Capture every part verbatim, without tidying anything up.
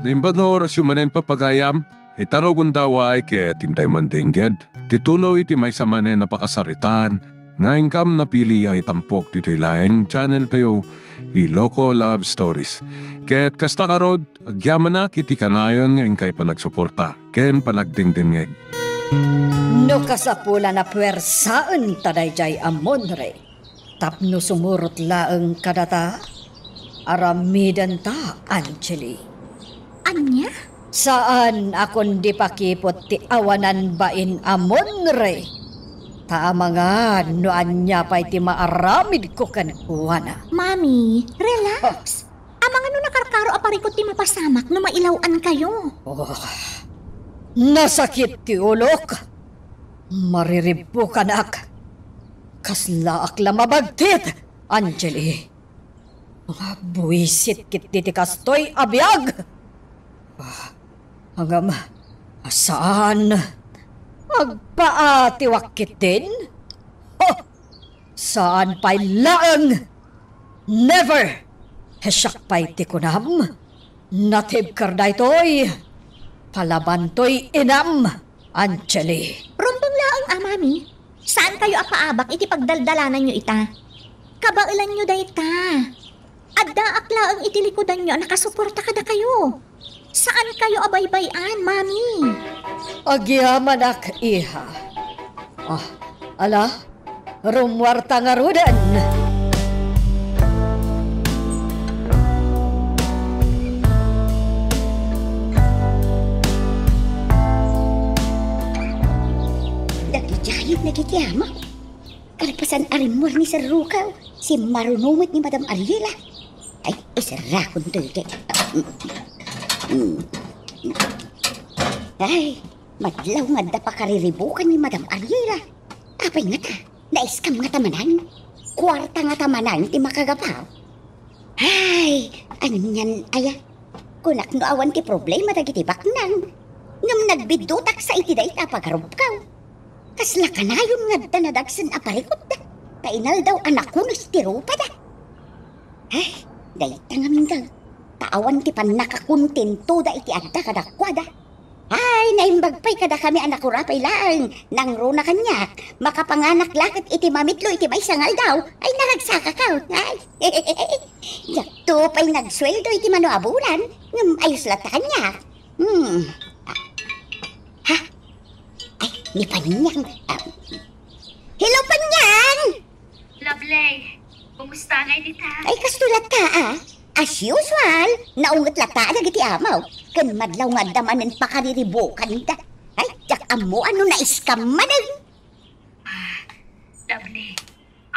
Naimbag nga orasyo manen, papagayam, ita rugonda, uray ket intay mandengngeg ti tuloy ti maysa manen a pakasaritaan nga inkam napili a itampok ditoy laeng channel tayo, Iloko Love Stories. Ket kasta ngarud, agyamanak iti kanayon nga inkay panagsuporta ken panagdengdengngeg. No kasapulan a puwersaenta daydiay a Munray tapno sumurot laeng kadata, aramidenta, Angeli. Ania? Saan a kundi pakipot ti awanan bain a Munray. Ta amangan no ania pay ti maaramidko kenkuana. Mami, relax. Amangan no nakarkaro a parikut ti mapasamak no mailaw-ankayo. Oh, nasakit ti ulok. Mariribbukanak. Kaslaak la mabagtit, Angeli. Buisit ketdi ti kastoy a biag. Ah, ngem, saan? Agpaatiwak ketdin? Huh! Saan pay laeng? Never! Siak pay ti kunam, natibker daytoy. Palabantoy inam, Angeli. Rumbeng laeng a, Mami. Saankayo a paabak iti pagdaldalananyo ita. Kabaelanyo dayta. Addaak laeng iti likudanyo a nakasuporta kadakayo. Saankayo a baybay-an, Mami. Agyamanak, iha. Ah, ala, rummuarta ngaruden. Dagiti ayat dagiti ama. Kalpasan a rimmuar ni Sir Rukaw, simmaruno met ni Madam Ariela. Ay, iserrakonto iti. Ay, madlaw nga adda pakariribukan ni Madam Ariela. Apay ngata, na-scam ngata manen? Kuarta ngata manen ti makagapu? Ay, anian aya? Kunak no awan ti problema dagiti baknang. Ngem nagbiddutak sa iti dayta a pagarupkaw. Kasla kanayon nga adda nadagsen a parikutda, ta inaldaw a nakunes ti rupada. Ay, dayta ngamin, ta awan ti pannakakontentoda iti adda kadakuada. Ay, naimbag pay kadakami a nakurapay laeng nangruna kaniak, makapanganak la ket iti mamitlo iti maysa nga aldaw, ay, naragsakakaw. Ay, diakto pay nagsueldo iti mano a bulan, ngem ayos latta kaniak. Hmm. Ha? Ay, ni Panyang. Ah. Hello, Panyang! Lovely, kumusta ngay dita? Ay, kasto latta, ah. As usual, naunget latta dagiti amaw. Ken madlaw nga adda manen pakariribukanda. Ay, diak ammo no na-scam manen. Ah, Lovely,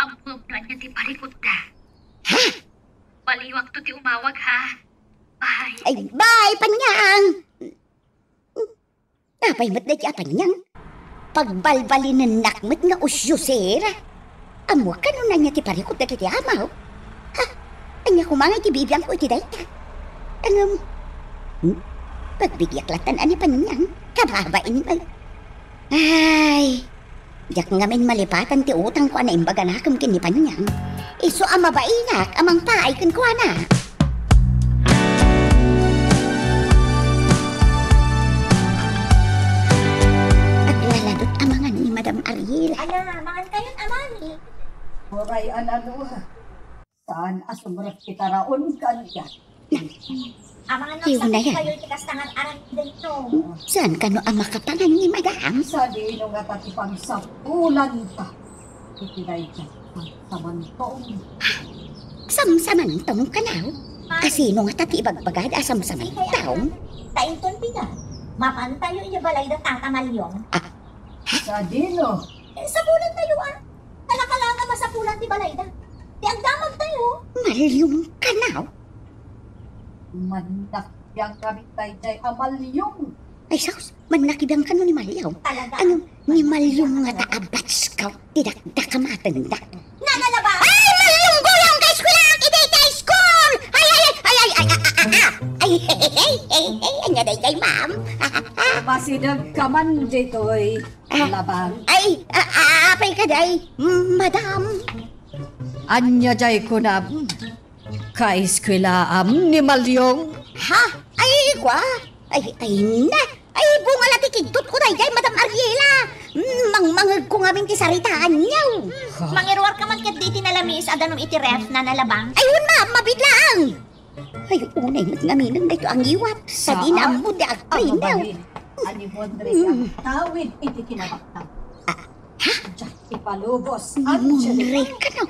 ammom no ania ti parikutda. Ha? Baliwakto ti umawag, ha? Bye. Ay, bye, Panyang! Apay met dayta a Panyang? Pagbalbalinennak met nga usyusera. Ammoak no ania ti parikut dagiti amaw. Ha? Ania koma nga iti bibiangko iti dayta? Ngem, hmm? Pagbidiak latta ni Panyang. Kababain met. Ay, diak ngamin malipatan ti utangko a naimbaganakem ken ni Panyang. Isu a mabainak a mangpaay kenkuana. Aglaladot a mangan ni Madam Ariel. Ala, mangan kayon, Amani. Uray, ano, saan a sumrek ti karaon kaniak? Amangan. Iyo na yan. Kayo ti kastangan aran dito. Saan kano a makapangan ni Madam? Sadino ngata ti pangsapulanta iti dayta a samsamantong? Samsamantong kanaw? Asino ngata ti ibagbagada a samsamantong? Ta inton pina, mapantayo iti balay da Tata Malyong. Ah. Sadino? Eh, sapulantayo, ah. Kalakala nga masapulan ti balayda. Ti agdamagtayo. Malyong kanaw? Mannak biang kami daydiay a Malyong. Ay, sus, mannakibiang kano ni Malyong? Talaga? Ano, ni Malyong ngata a batch ko, ti dakdak a matanda. Nanalaba! Ay, Malyong, goyang ka eskwela, iti high school! Ay, ay, ay, ay, ay, ay, ay, ay, ay, ay, ay, anya daydiay, ma'am? Masideg ka man ditoy. Ah, labang. Ay, a-, a-, apay kadi, Madam? Ania diay kunam? Kaeskwelaam ni Malyong? Ha? Ay, Kua? Ay, ay na! Ay, bunga la ti kidtot ko daydiay, Madam Ariela! Mm, mangmangeg ko ngamin ti saritaanyo. Mangiruar ka man ket di ti nalamiis a danum iti ref na nalabang. Ay, wen, ma'am, mabiit laeng! Ay, unay met ngamin daytoy a ngiwat. Saan? Sadina ammo ti agpaynaw. Ani mo, Andres, ang tawid iti kinabaktan. Ah, ha? Diak ipalubos, Angelica. Munre ka, no?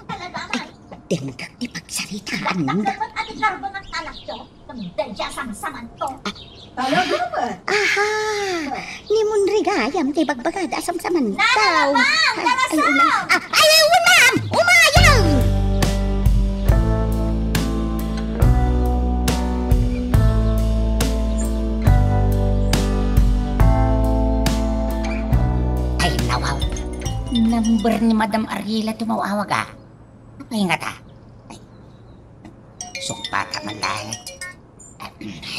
Ay, dengdek ti pagsaritaan. Dakkel met a ti karbon a talakyo, daydiay a samsamanto. Ah. Talaga met? Aha! Ni Munre gayam ti bagbagada a samsamanto. Nana, Ma'am! Ay, ay, Dalasaw! Ay, ay, ma'am! Umayam! Ay, nawaw. Number ni Madam Ariela ti umaw-awag, ah. Apay ngata? Ay, sungpata man laeng.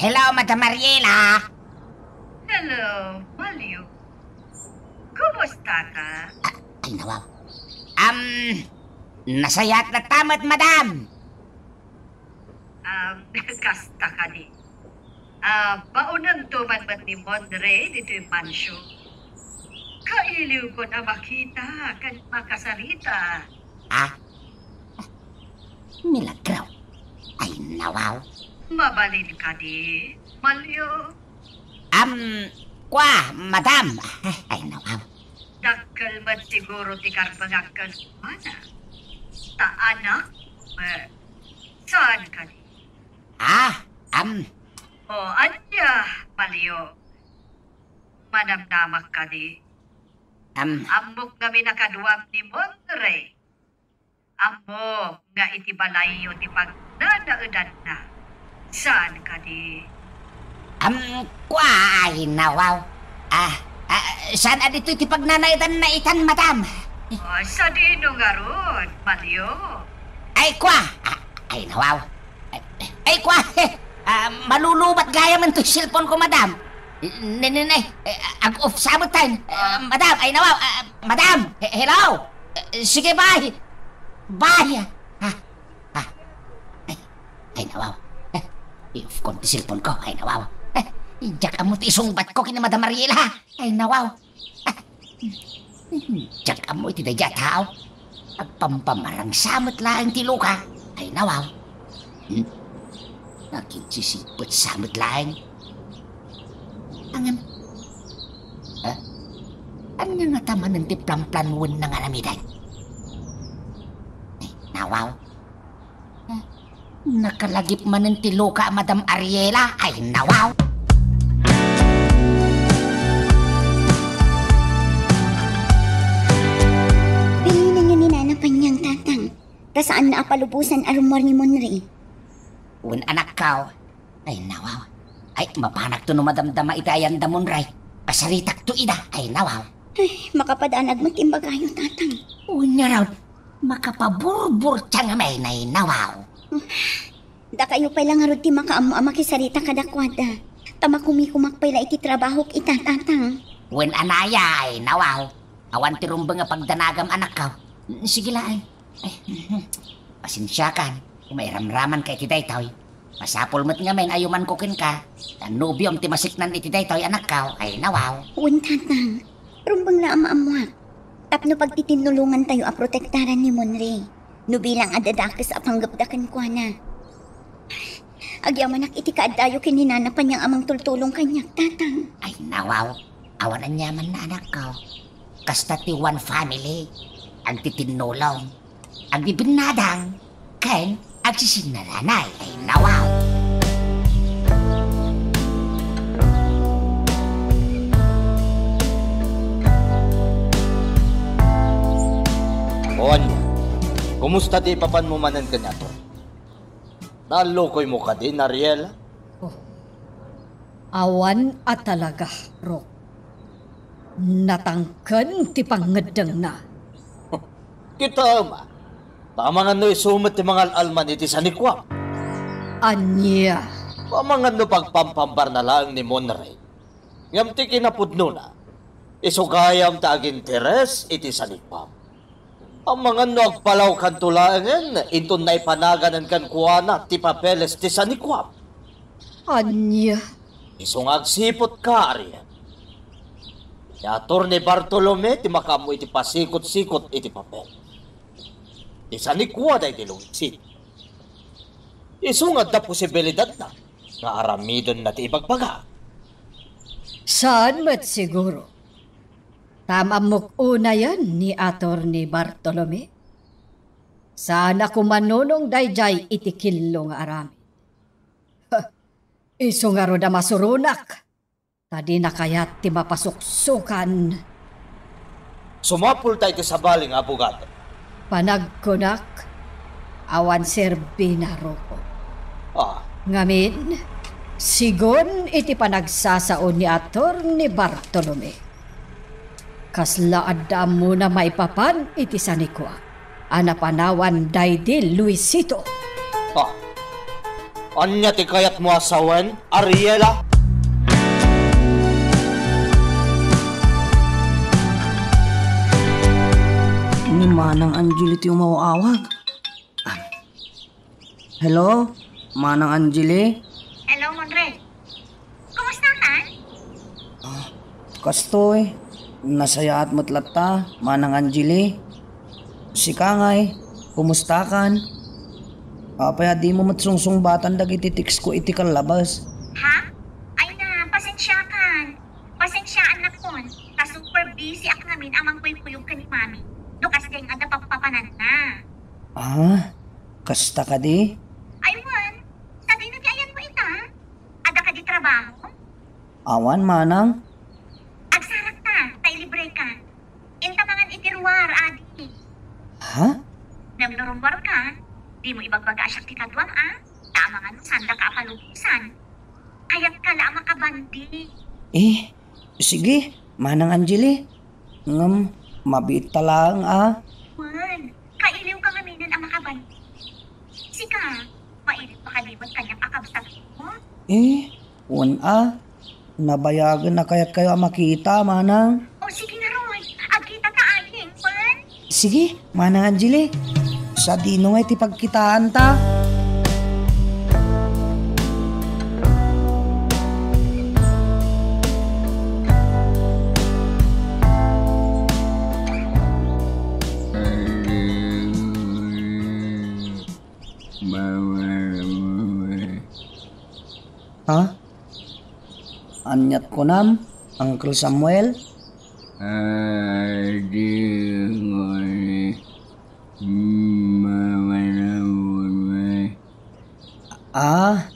Hello, Madam Ariela. Hello, Malio. Kumusta ka? Ah, ay, nawaw. Um, nasayaat latta met, madam. Um, kasta kadi. Ah, baonanto man met ni Monre ditoy mansyon. Kailiwkon a makita ken makasarita. Ah? Milagro. Ay, nawaw. Mabalin kadi, Malio? Am, kua, madam. Ay, nawaw. Dakkel met siguro ti karbengak kenkuana. Ta anak, eh, saan kadi? Ah, am. O, ania, Malio? Manamnamak kadi? Am. Ammok ngamin a kaduam ni Monre. Ammo nga iti balayyo ti pagnanaedanna. Saan kadi? Am, kua, ay, nawaw. Ah, ah, saan a ditoy ti pagnanaedanna itan, madam? O, sadino ngarud, Malio? Ay, kua. Ah, ay, nawaw. Ay, ay, kua. Ah, malulubat gayam ti cellphone ko, madam. Ne, ne, ne. Eh, ag-off sa met tayo. Ah, madam, ay, nawaw. Ah, madam. He-, hello. Eh, sige, bye. Bye. Ah, ah. Ay, ay, nawaw. Eh, i-off ko ti cellphone ko. Ay, nawaw. Eh, diak ammo ti isungbat ko ken ni Madam Ariela. Ay, nawaw. Diak ammo iti daydiay a tao. Agpampamarangsa met laeng ti luka. Ay, nawaw. Hmm? Aginsisipet sa met laeng. Ngem, ah, ania ngata manen ti planplanuenna nga aramiden? Ay, nawaw. Nakalagip manen ti luka a Madam Ariela. Ay, nawaw! Bilinenyo ni Nana Panyang, Tatang, ta saanna a palubosan a rummuar ni Monre. Wen, anakko. Ay, nawaw. Ay, mapanakto no madamdama iti ayan da Monre. Pasaritakto ida. Ay, nawaw. Ay, makapadanag met ti imbagayo, Tatang. Wen ngarud, makapaburburtiang a mainainawaw. Dakayo pay la ngarud ti makaammo a makisarita kadakuada. Ta makumikumak pay la iti trabahok ita, Tatang. Wen, anaya, ay, nawaw. Awan ti rumbeng a pagdanagam, anakko. Sige la, ay. Ay, mhm. Pasensiakan, mairamramanka iti daytoy. Masapul met ngamin a yumanko kenka, ta nobiom ti masiknan iti daytoy, anakko. Ay, nawaw. Wen, Tatang. Rumbeng la a maammoak. Tapno pagtitinulongantayo a protektaran ni Monre. No bilang a dadakes a panggepda kenkuana. Agyamanak iti kaaddayo ken ni Nana Panyang a mangtultulong kaniak, Tatang. Ay, nawaw. Awan aniamanna, anakko. Kasta ti one family. Agtitinnulong. Agbibinnadang. Ken agsisinnalaanay. Ay, nawaw. O ania, kumusta ti ipapanmo manen kaniato? Nallukoymo kadi, Nariel? Oh, awan a talaga, Rok. Natangken ti pangngeddengna. Kitaem, amangan no isu met ti mangal-alman iti sanikuam. Ania? Amangan no pagpampambarna laeng ni Monre. Ngem ti kinapudnona, isu gayam ti aginteres iti sanikuam. Amangan no agpalawkanto laengen inton naipanaganan kenkuana ti papeles ti sanikuam. Ania? Isu nga agsiputka, Ariel. Ni Attorney Bartolome ti makaammo iti pasikot-sikot iti papel. Ti sanikua daydi Luisito. Isu nga adda posibilidadna nga aramidenna ti ibagbaga. Saan met siguro. Ta am-ammok unayen ni Attorney Bartolome. Saan a kumanunong daydiay iti killo nga aramid. Ha, isu ngarud a masuronak, ta dina kayat ti mapasuksokan. Sumapulta iti sabali nga abogado. Panagkunak, awan serbina, Rufo. Ah. Ngamin, sigun iti panagsasao ni Attorney Bartolome, kasla adda ammona maipapan iti sanikua a napanawan daydi Luisito. Ah. Ania ti kayatmo a sawen, Ariela? Ni Manang Angeli ti umaw-awag. Ah. Hello, Manang Angeli? Hello, Monre. Kumusta ka? Ah, kastoy, nasayaat met latta, Manang Angeli. Sika ngay, kumusta kan? Apay a dimo met sungsungbatan dagiti text ko iti kallabas? Ha? Ay na, pasensiakan. Pasensiaannakon, ta super busy ak ngamin a mangkuykuyog ken ni Mami. No kasta nga adda pagpapananna. Ah, kasta kadi? Ay wen, sadino ti ayanmo ita? Adda kadi trabaho? Awan, Manang. Agsarakta, ta ilibreka. Inta mangan iti ruar, adi. Ha? Ngem no rummuarka, dimo ibagbaga a siak ti kaduam, a? Ta amangan no saandaka a palubosan. Kayatka la a makabandi. Eh, sige, Manang Angeli. Ngem, mabiitta laeng, a? Wen, kailiwka ngaminen a makabandi. Sika, mailiwka kadi met kaniak a kabsatmo? Eh, wen a. Nabayagen a kayatkayo a makita, Manang. O, sige ngarud, agkitata, wen? Sige, Manang Angeli. Sadino ngay ti pagkitaanta? Ha? Aniat kunam, Uncle Samuel? Adi, ngoni, mamanaw. Ah,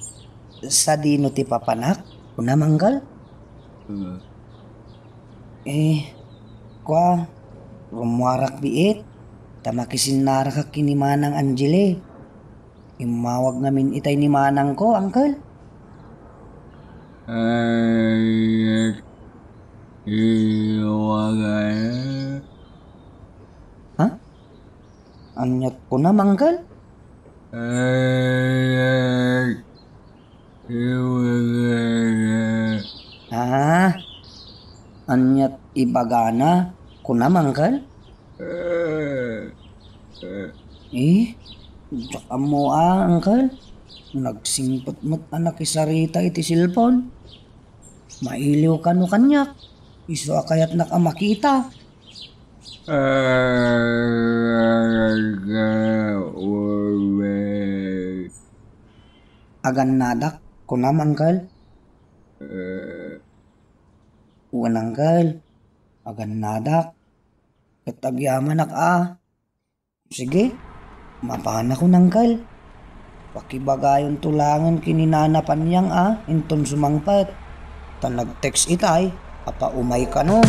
sadino ti papanak? Kunam, Uncle? Eh, kua, rummuarak biit, ta makisinnarakak ken ni Manang Angeli. Immawag ngamin itay ni manangko, Uncle. Ay, iwagan. Ha? Aniat kunam, Uncle? Ay, ibagana. Ah, aniat ibagana kunam, Uncle? Eh, diak ammo a, Uncle. Nagsingpet met a nakisarita iti cellphone. Mailiw kano kaniak. Isu a kayatnak a makita. Agannadak, kunam, Uncle? Wen, Uncle. Agannadak. Ket agyamanak a. Sige, mapanakon, Uncle. Pakibagayonto laengen ken ni Nana Panyang a inton sumangpet. Ta nag-text itay a paumay kanon.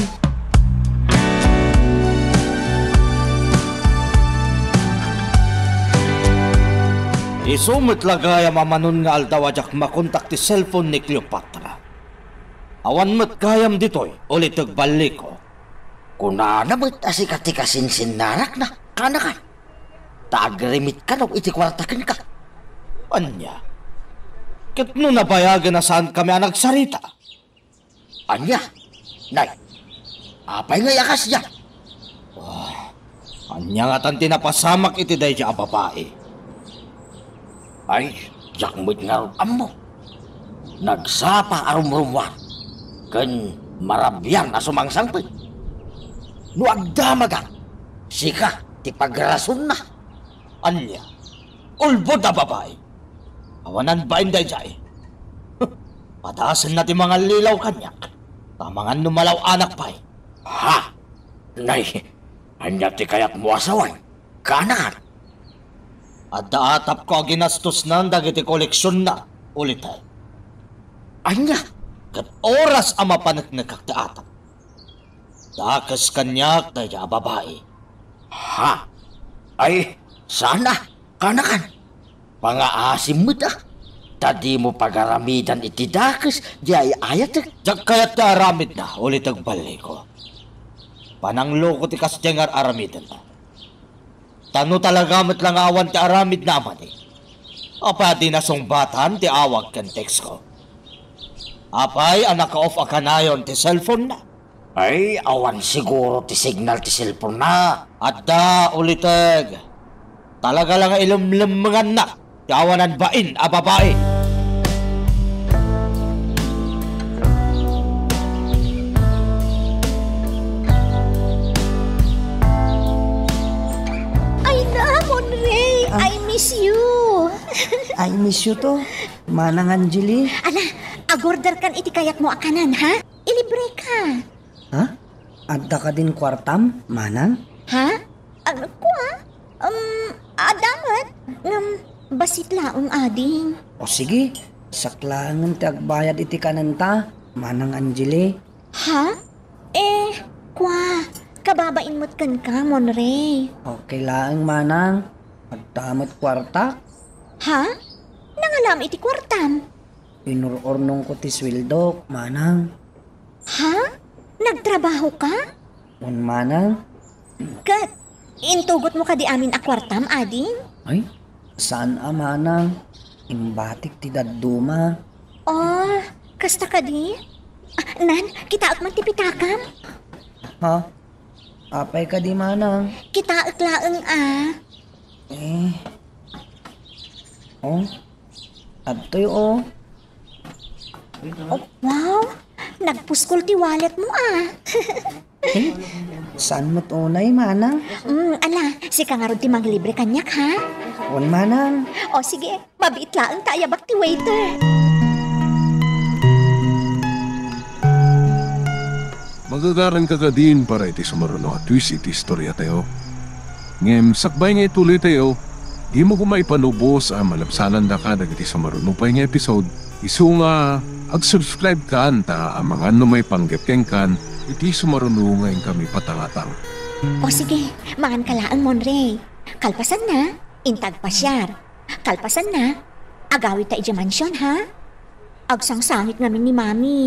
Isu met la gayam a manon nga aldaw a diak makontak ti cellphone ni Cleopatra. Awan met gayam ditoy, uliteg balliko. Kunana met a sika ti kasinsinnarakna, kanakan. Ta agrimit kano iti kuarta kenka. Ania? Ket no nabayagen a saankami a nagsarita? Ania? Nay, apay ngay a kasdiay? Ah, ania ngatan ti napasamak iti daydiay a babai? Ay, diak met ngarud ammo. Nagsapa a rumrumuar ken marabian a sumangsangpet. No agdamagak, sika ti pagrasonna. Ania? Ulbod a babai. Awanan bain daydiay. Padasenna ti mangallilaw kaniak. Amangan no malaw-anak pay. Ha? Nay, ania ti kayatmo a sawen? Kaanakan? Adda atapko a ginastosnan dagiti koleksionna, ulitay. Ania? Ket oras a mapaneknekak ti atap, dakes kaniak daydiay a babai. Ha? Ay, saan a. Kaanakan? Pangaasim met a. Ta dimo pagaramidan iti dakes diay ayatek. Diak kayat ti aramidna, uliteg balliko. Panangloko ti kasdiay nga ar-aramidenna. Ta no talaga met la nga awan ti aramidna a mani, apay a di nasungbatan ti awag ken textko? Apay a naka-off a kanayon ti cellphone-na? Ay, awan siguro ti signal ti cellphone-na. Adda, uliteg. Talaga la nga ilemlemmengannak ti awanan bain a babai. Ay na, Monray! Ah? I miss you! I miss you too, Manang Angeli. Ala, agorder kan iti kayatmo a kanan, ha? Ilibre ka. Ha? Adda kadin kuartam, Manang? Ha? Ano ko, ah? Um, adda met. Ngem, bassit laeng, ading. O sige, siak laengen ti agbayad iti kanenta, Manang Angeli. Ha? Eh, kwa, kababain met kenka, Monray. Okay laeng, Manang. Adda met kuartak. Ha? Nangalam iti kuartam? Inur-urnongko ti sueldok, Manang. Ha? Nagtrabaho ka? Wen, Manang. Ket, intugotmo kadi amin a kuartam, ading? Ay, saan a, Manang. Imbatik ti dadduma. Oh, kasta kadi? Ah, nan, kitaek man ti pitakam. Ha? Apay kadi, Manang? Kitaek laeng, ah. Eh. Oh, adtoy, oh. Oh, wow! Nagpuskol ti wallet mo, ah. Eh, saan met unay, Manang? Mm, ala, sika ngarud ti manglibre kaniak, ha? Wen, Manang. O, sige, mabiit laeng ta ayabak ti waiter. Magagaran ka kadin para iti sumaruno a twist iti istoriatayo. Ngem sakbay nga ituloytayo, dimo koma ipalubos a malabsanandaka dagiti sumaruno pay nga episode, isu nga ag-subscribe kan ta amangan no maipanggep kenkan iti sumaruno nga inkami patangatang. O sige, mangan ka laeng, Monray. Kalpasanna, inta agpasiar. Kalpasanna, agawidta idiay mansion, ha? Agsangsangit ngamin ni Mami.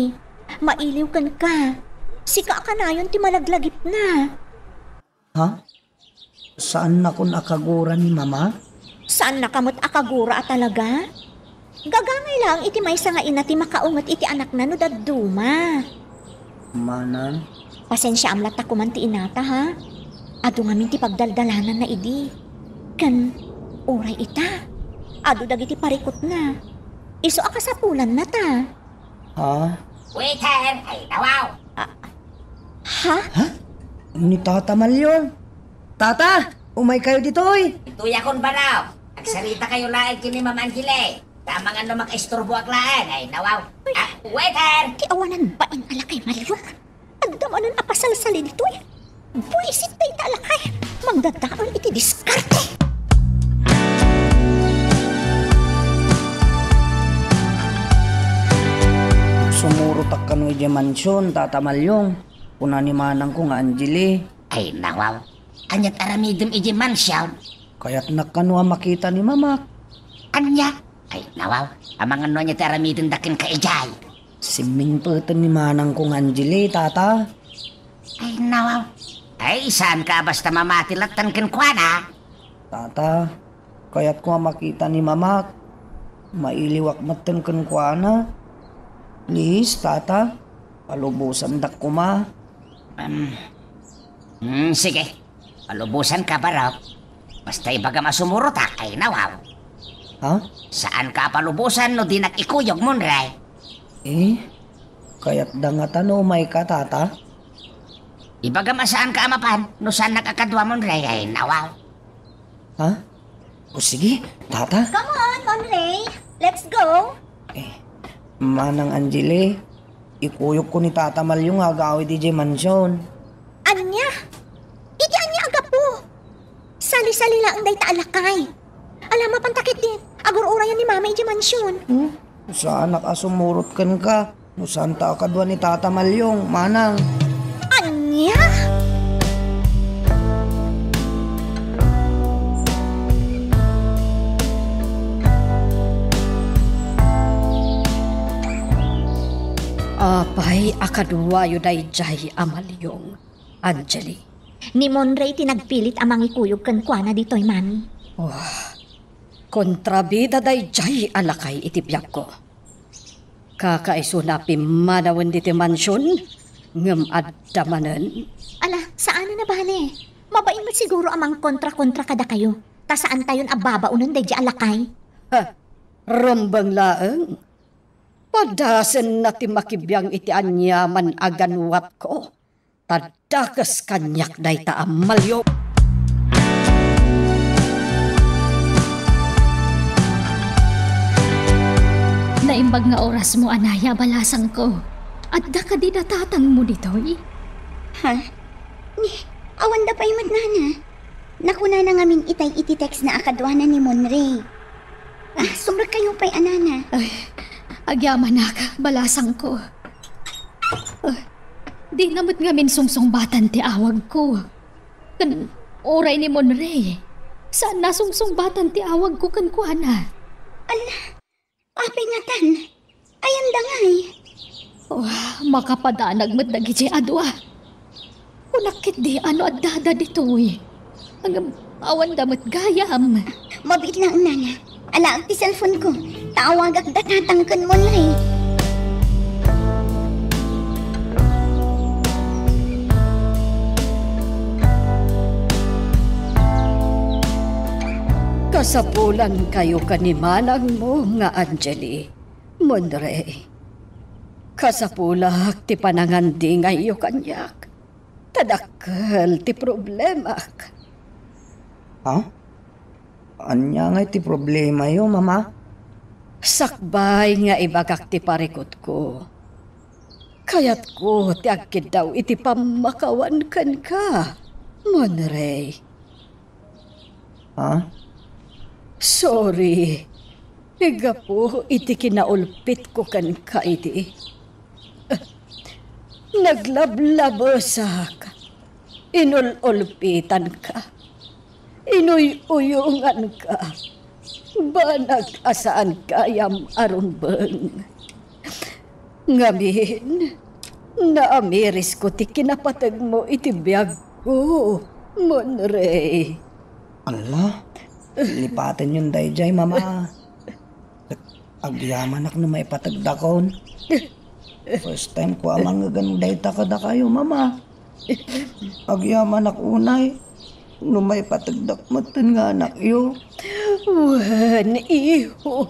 Mailiw kenka. Sika a kanayon ti malaglagipna. Ha? Saannakon a kagura ni Mama? Saannaka met a kagura a talaga? Gagangay laeng iti maysa nga ina ti makaunget iti anakna no dadduma. Manang. Pasensiaam latta koman ti inata, ha? Adu ngamin ti pagdaldalananna idi. Ken, uray ita, adu dagiti parikutna. Isu a kasapulanna ta. Ha? Waiter! Ay, nawaw! Ah, ha? Ha? Ni Tata Malyong? Tata, umay kayo ditoy! Ditoyakon, baro. Agsarita kayo laeng ken ni Ma'am Angeli. Amangan no makaisturboak laeng. Ay, nawaw. Ah, waiter! Ti awanan bain a lakay, Malyong. Adda manen a pasalsali ditoy. Buisit dayta a lakay. Mangdadael iti diskarte. Sumurotak kano idiay mansion, Tata Malyong. Kuna ni manangko nga Angeli. Ay, nawaw. Aniat aramidem idiay mansion? Kayatnak kano a makita ni Mamak. Ania? Ay, nawaw. Amangan no ania ti aramidenda kenka idiay. Simmingpeten ni manangko nga Angeli, Tata. Ay, nawaw. Ay, saanka a basta mamati latta kenkuana? Tata, kayatko a makita ni Mamak. Mailiwak metten kenkuana. Please, Tata, palubosandak koma. Um, hmm, sige. Palubosanka, barok. Basta ibagam a sumurotak, ay nawaw. Ha? Saanka a palubosan no dinak ikuyog, Monray. Eh, kayatda ngata no umayka, Tata? Ibagam a saanka a mapan no saannak a kaduamon, Ray, ay nawaw. Ha? O sige, Tata. Come on, Monray. Let's go. Eh, Manang Angeli, ikuyogko ni Tata Malyong nga agawid idiay mansion. Ania? Iti ania a gapu? Sali-sali laeng dayta a lakay. Ala, mapanta ketdi, agur-urayan ni Mama idiay mansion. Hmm? Saanak a sumurot kenka. No saanta a kadua ni Tata Malyong, Manang. Ania? Apay a kaduayo daydiay a Malyong, Angeli? Ni Monray ti nagpilit a mangikuyog kenkuana ditoy, Mami. Oh, kontrabida daydiay a lakay iti biagko. Kakaisuna a pimmanawen ditoy mansion, ngem adda manen. Ala, saan a nabale. Mabain met siguro a mangkontra-kontra kadakayo, ta saantayon a babaonen daydiay a lakay. Ha, rumbeng laeng. Padasenna ti makibiang iti aniaman a ganuatko. Ta dakes kaniak dayta a Malyong. Naimbag nga orasmo, anaya, balasangko. Adda kadi datatangmo ditoy? Ha? Ni, awanda pay met, nana. Nakunana ngamin itay iti textna a kaduana ni Monray. Ah, sumrekkayo pay, a nana. Ay, agyamanak, balasangko. Ah, dina met ngamin sungsungbatan ti awagko. Ken uray ni Monray, saanna a sungsungbatan ti awagko kenkuana. Ala, apay ngatan? Ayanda ngay? Oh, makapadanag met dagiti a dua. Kunak ketdi a no addada ditoy. Ngem awanda met gayam. Mabiit laeng, nana. Alaek ti cellphone-ko. Ta awagak datatang ken Monray. Kasapulankayo ken ni manangmo nga Angeli. Monray, kasapulak ti panangandingayyo kaniak, ta dakkel ti problemak. Ha? Ania ngay ti problemayo, Mama? Sakbay nga ibagak ti parikutko, kayatko ti agkiddaw iti pammakawan kenka, Monray. Ha? Sorry. Gapu iti kinaulpitko kenka idi. Naglablabesak. Inul-ulpitanka. Inuy-uyonganka. Banag a saan gayam a rumbeng. Ngamin, naamirisko ti kinapategmo iti biagko, Monray. Ala, lipatenyon daydiay, Mama. Agyamanak no maipategdakon. First time ko a mangngegana dayta kadakayo, Mama. Agyamanak unay no maipategdak metten nga anakyo. Wen, iho.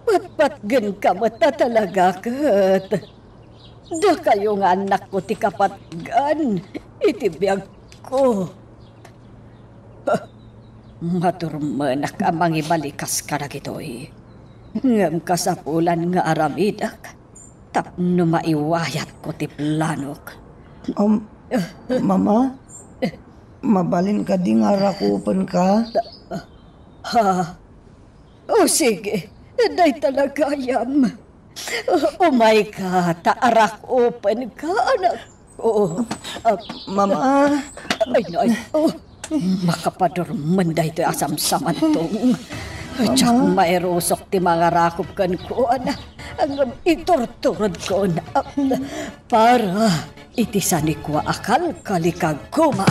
Patpatgenka met a talaga ket. Dakayo nga annakko ti kapatgan iti biagko. Madurmenak a mangibalikas kadagitoy. Ngem kasapulan nga aramidak tapno maiwayatko ti planok. Um, Mama, mabalin kadi nga arakupenka? Ha? O sige, dayta la gayam. Umayka, ta arakupenka, anakko. Ah, Mama. Ay, ay, oh. Makapadurmen daytoy a samsamantong. Diak mairusok ti mangarakop kenkuana. Ngem iturturodkon. Ah, para iti sanikua a kalkalikagkoma.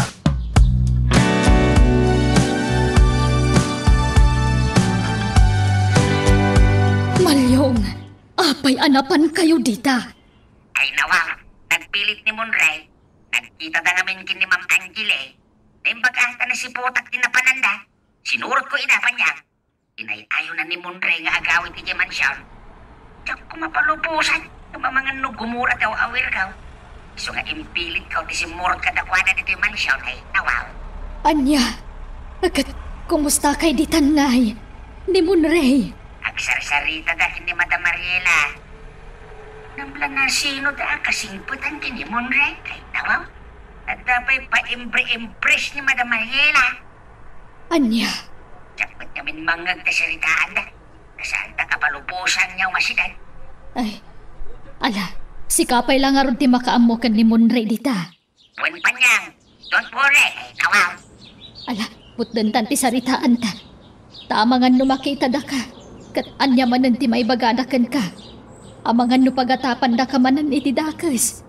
Malyong, apay a napankayo dita? Ay, nawa, nagpilit ni Monray. Nagkitada ngamin ken ni Ma'am Angel, eh. Naimbag a ta nasiputak ti napananda. Sinurotko ida, paniak. Inay-ayonan ni Monray nga agawid idiay mansion. Diak ko mapalubosan nga mamangan no gumura ti aw-awirkaw. Isu nga impilitkaw ti simmurot kadakuada ditoy mansion, ay, nawaw. Ania? Ket kumusta kay ditan ngay, ni Monray? Agsarsarita da ken ni Madam Mariela. Namla nasino da a kasingpetan ken ni Monray, ay, nawaw. Adda pay paimbre-imbres ni Madam Mariela. Ania? Diak met ngamin mangngeg ta saritaanda. Saan ta kapalubosan nga umasidan? Ay, ala, sika pay la ngarud ti makaammo ken ni Monray dita. Wen paniang, don't worry, ay, nawaw. Ala, putdentan ti saritaanta. Ta amangan no makitadaka, ket ania manen ti maibagada kenka? Amangan no pagatapandaka manen iti dakes?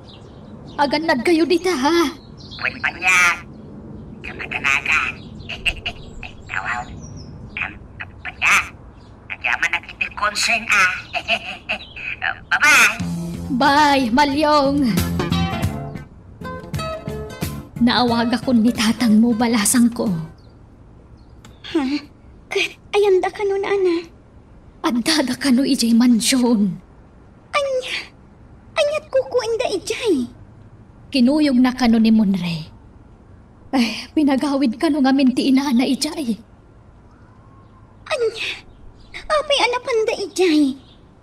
Agannadkayo dita, ha? Wen paniang, kamatanagan. Ay, nawaw. Am, am, paniang. Agyamanak iti concern, ah. Bye-bye. Bye, Malyong. Naawagakon ni tatangmo, balasangko. Ha? Ket ayanda kano, nana? Addada kano idiay mansion. Ania? Aniat kukuenda idiay? Kinuyogna kano ni Monray. Ay, pinagawid kano ngamin ti inana idiay. Ania? Apay a napanda idiay?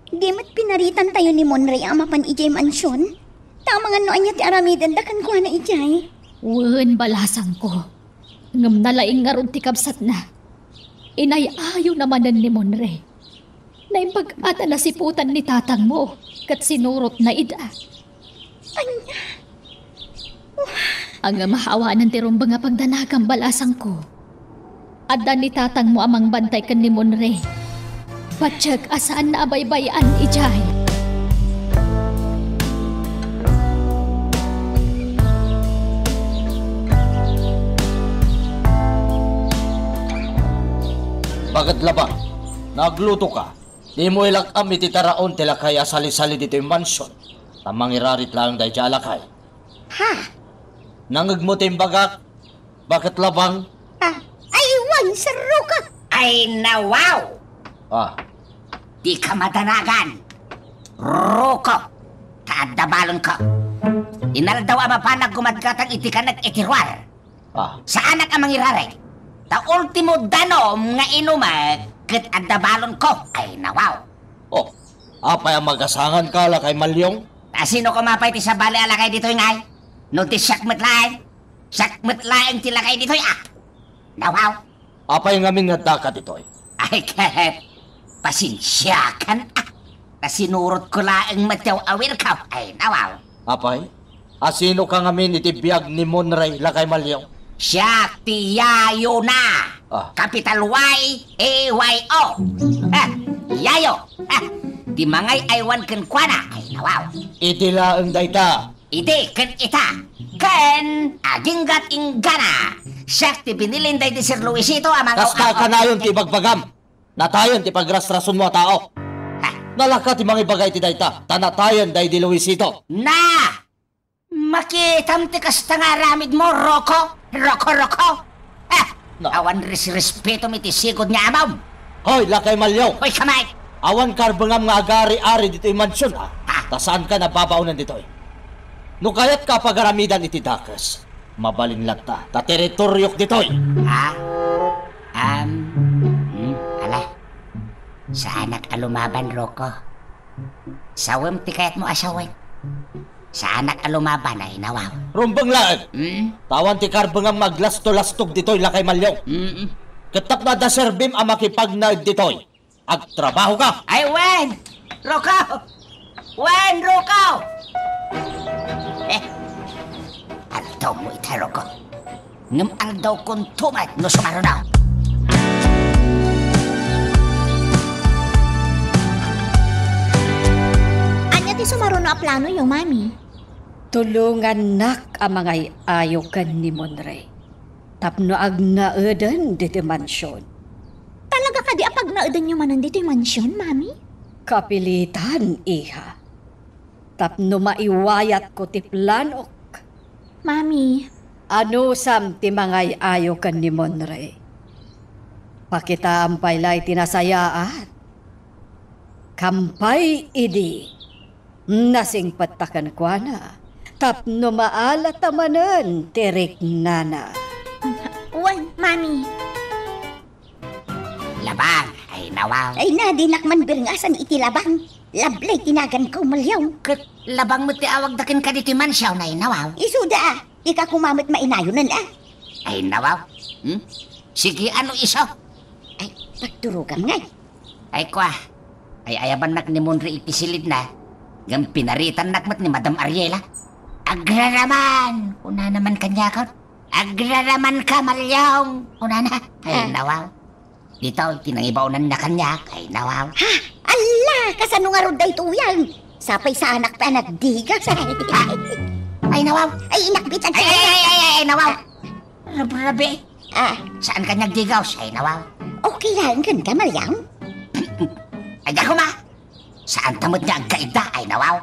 Di met pinaritantayo ni Monray a mapan idiay mansion? Ta amangan no ania ti aramidenda kenkuana idiay? Wen, balasangko. Ngem nalaing ngarud ti kabsatna. Inay-ayona manen ni Monray. Naimbag-at a nasiputan ni tatangmo, ket sinurotna ida. Ania? Ngem awanen ti rumbeng a pagdanagam, balasangko. Adda ni tatangmo a mangbantay ken ni Monray. Patiek a saanna a baybay-an idiay. Bakit labat? Nagluto ka? Dimo ilak-am iti taraon ti lakay a sali-sali ditoy mansion, ta mangirarit laeng daydiay a lakay. Ha? Nangngegmo ti imbagak? Bakit labang? Ah, ay, wen, Sir Rocco. Ay, nawaw! Ah. Dika madanagan, Rocco, ta adda balonko. Inaldaw a mapanak gumadgatang iti kanek iti ruar. Ah. Saanak a mangirarit. Ta ultimo danom nga inumek ket adda balonko. Ay, nawaw. Oh, apay a magasanganka, lakay Malyong? Ta sino koma pay ti sabali a lakay ditoy ngay? No di siak met laeng, siak met laeng ti lakay ditoy, ah. Nawaw. Apay ngamin nga addaka ditoy? Ay, ket, pasensiakan, ah. Ta sinurotko laeng met ti aw-awirko. Ay, nawaw. Apay? A sinoka ngamin iti biag ni Monray, lakay Malyong? Siak ti yayona. Ah. Capital Y A Y O. Ah, yayo. Ah, ti mangay-aywan kenkuana. Ay, nawaw. Idi laeng dayta. Idi ken ita. Ken aginggat inggana. Siak ti binilin daydi Sir Luisito a mangaw-, kasta kanayon ti ibagbagam. Natayen ti pagrasrasonmo a tao. Ha? Nalaka ti mangibaga iti dayta, ta natayen daydi Luisito. Na! Makitam ti kasta nga aramidmo, Rocco? Rocco, Rocco? Ah! Na. Awan resrespetom iti sigud nga amom. Hoy, lakay Malyong! Hoy, kamay! Awan karbengam nga agari-ari ditoy mansion, ha? Ha? Ta saanka nababaonan ditoy. No kayatka a pagaramidan iti dakes, mabalin latta ta teritoriok ditoy. Ha? Am, hmm, ala. Saanak a lumaban, Rocco. Sawem ti kayatmo a sawen. Saanak a lumaban, ay, nawaw. Rumbeng laeng. Mm. Ta awan ti karbengam nga aglasto-lastog ditoy, lakay Malyong. Mm. Ket tapno adda serbim a makipagnaed ditoy, agtrabahoka. Ay, wen! Rocco! Wen, Rocco! Eh, aldawmo ita, Rocco. Ngem aldawkonto met no sumaruno. Ania ti sumaruno a planoyo, Mami? Tulongannak a mangay-ayo ken ni Monray tapno agnaeden diti mansion. Talaga kadi a pagnaedenyo manen ditoy mansion, Mami? Kapilitan, iha. Tapno maiwayatko ti planok. Mami. Anusam ti mangay-ayo ken ni Monray? Pakitaam pay la iti nasayaat. Kampay idi, nasingpetta kenkuana tapno maala ta manen ti riknana. Wen, Mami. Labang, ay nawaw. Ay na, dinak man birngasan iti Labang. Lablay ti naganko, Malyong. Ket Labang met ti awagda kenka ditoy mansion, ay nawaw. Isuda, a. Dika koma met mainayonen, a. Ay nawaw. Hmm? Sige, ano isu? Ay, pagturogam ngay. Ay, kua. Ay, ayabannak ni Monray iti silidna. Ngem pinaritannak met ni Madam Ariela. Agraraman! Kunana man kaniakon. Agraraman ka, Malyong! Kunana. Ay, ah, nawaw. Ditoy ti nangibaonanna kaniak. Ay, nawaw. Ha? Alla! Kasano ngarud daytoyen? Sapay saanak pay a nagdigas. Ay, nawaw. Ay, inakbitan. Ay, ay, ay, ay, ay, nawaw. Rabrabi. Ah. Saan ka nagdigaw? Ay, nawaw. Okay lang, ganda, Malyong. Ay, dako ma. Saan ta met nga agkaidda? Ay, nawaw.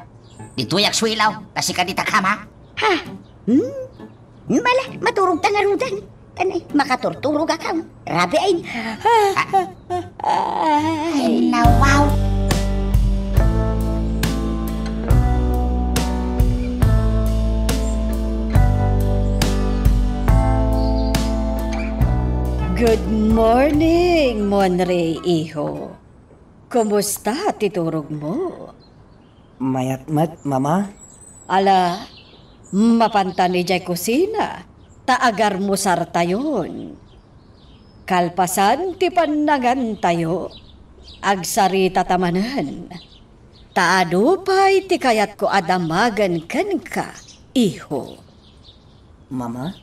Ditoy agsuilaw, ta sika dita kama. Ha? Hmm? Mala, maturog ta ngaruden. Tanay, makaturturog akam. Rabi ay. Ay, nawaw. Good morning, Monray, iho. Kumusta ti turogmo? Mayat met, Mama. Ala, mapantan idiay kusina, ta agarmusartayon. Kalpasan ti pannangantayo, agsaritata manen. Ta adu pay ti kayatko a damagen kenka, iho. Mama?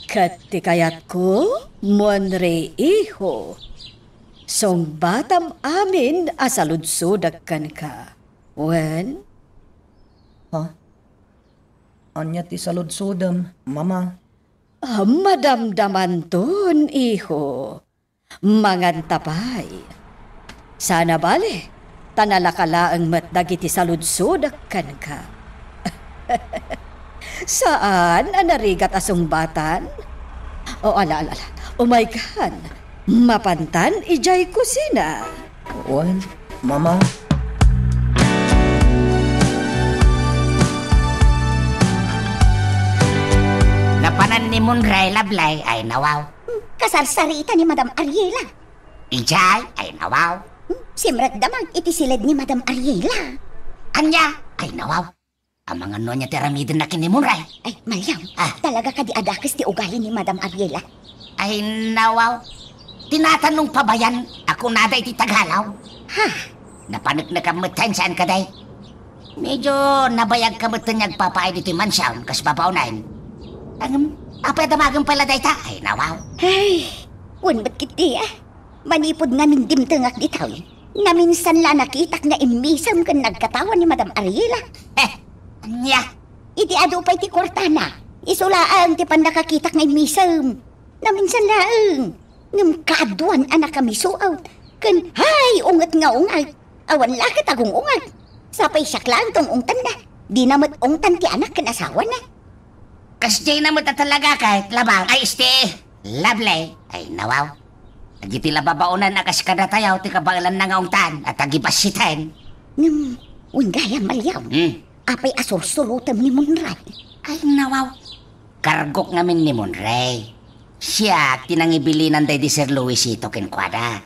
Ket ti kayatko, Monray, iho, sungbatam amin a saludsodek kenka. Wen? Ha? Ania ti saludsodem, Mama? Ah, madamdamanton, iho. Manganta pay. Saan a bale, ta nalaka laeng met dagiti saludsodek kenka. Saan a narigat a sungbatan? O, ala, ala, ala. Umaykan. Mapantan idiay kusina. Wen, Mama. Napanan ni Monray, Lablay, ay nawaw. Kasarsarita ni Madam Ariela. Idiay, ay nawaw. Simrekda man iti siled ni Madam Ariela. Ania, ay nawaw. Amangan no ania ti aramidenna ken ni Monray. Ay, Malyong, ah, talaga kadi a dakes ti ugali ni Madam Ariela? Ay, nawaw. Tinatanong pabayan a kunada iti Tagalaw. Ha? Napaneknekam metten, saan kadi? Medyo nabayagka metten nga agpapaay ditoy mansion, kas babaonen. Ngem, apay a damagen pay la dayta? Ay, nawaw. Ay, wen met ketdi, ah. Manipud ngamin dimtengak ditoy, naminsan la nakitak nga immisem ken nagkatawa ni Madam Ariela. Eh, ania? Iti adu pay ti kuartana, isu laeng ti pannakakitak nga immisem. Naminsan laeng. Ngem kaaduan a nakamisuot. Ken hay, unget nga unget. Awan la ket agung-unget. Sapay siak laeng ti ung-ungtanna. Dina met ungtan ti anak ken asawana. Kasdiayna met a talaga ket, Labang, ay, este, Lovely. Ay, nawaw. Dagiti la babaonen a kas kadatayo ti kabaelanna nga ungtan a tagibassiten. Ngem, wen gayam, Malyong. Hmm. Apay a sursurotem ni Monray? Ay, nawaw. Kargok ngamin ni Monray. Siak ti nangibilinan daydi Sir Luisito kenkuana.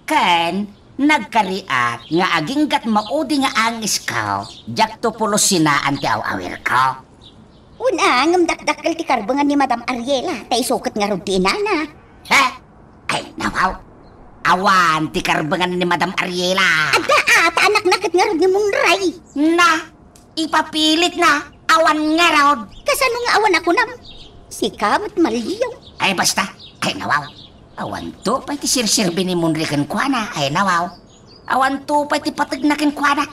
Ken nagkariak nga aginggat maudi nga angesko, diakto pulos sinaan ti aw-awirko. Wen a, ngem dakdakkel ti karbengan ni Madam Ariela, ta isu ket ngarud ti inana. He? Ay, nawaw. Awan ti karbengan ni Madam Ariela. Adda a, ta anakna ket ngarud ni Monray. Na, ipapilitna, awan ngarud. Kasano nga awan a kunam? Sika met, Malyong. Ay, basta. Ay, nawaw. Awanto pay ti serserbi ni Monray kenkuana. Ay, nawaw. Awanto pay ti pategna kenkuana.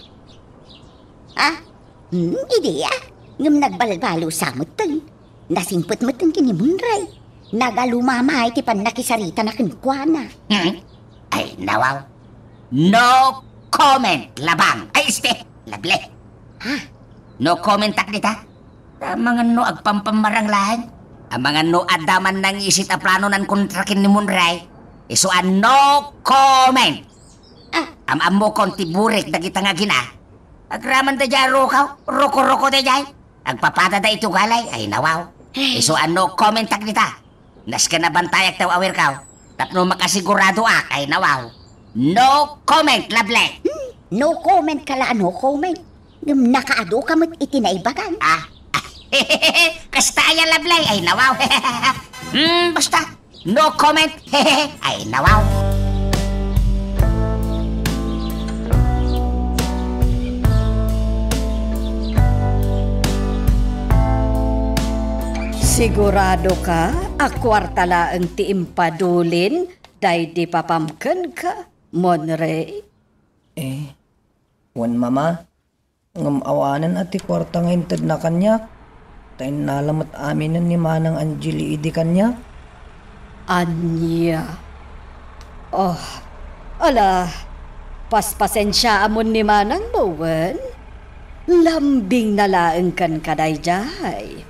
Ah? Hmm, idi, ah. Ngem nagbalbaliw sa metten. Nasingpet metten ken ni Monray. Nagalumamay ti pannakisaritana kenkuana. Hmm? Ay, nawaw. No comment, Labang. Ay, este, Lovely. Ha? No comment-ak dita. Amangan no agpampammarang laeng. Amangan no adda man nangisit a plano nan kontra ken ni Monray. Isu a no comment. Ah, Am-ammokon ti burik dagita nga agina. Agraman daydiay a rukaw, ruko-ruko daydiay. Agpapadada iti ugalay, ay nawaw. Ay. Isu a no comment-ak dita. Nasken a bantayak ti aw-awirkaw. Tapno makasiguradoak, ay nawaw. No comment, Lovely. Hmm, no comment ka la, no comment. Ngem nakaadu ka met iti naibagan. Ah. Kasta aya, Lovely, ay nawaw. Hmm, basta. No comment. Ay, nawaw. Sigurado ka a kuarta laeng ti impadulin daydi papam kenka, Monrey? Eh, wen, Mama. Ngem awanen a ti kuarta nga intedna kaniak, ta innala met aminen ni Manang Angeli idi kaniak. Ania? Oh, ala, paspasensiaamon ni manangmo wen? Lambingna laeng kenka daydiay.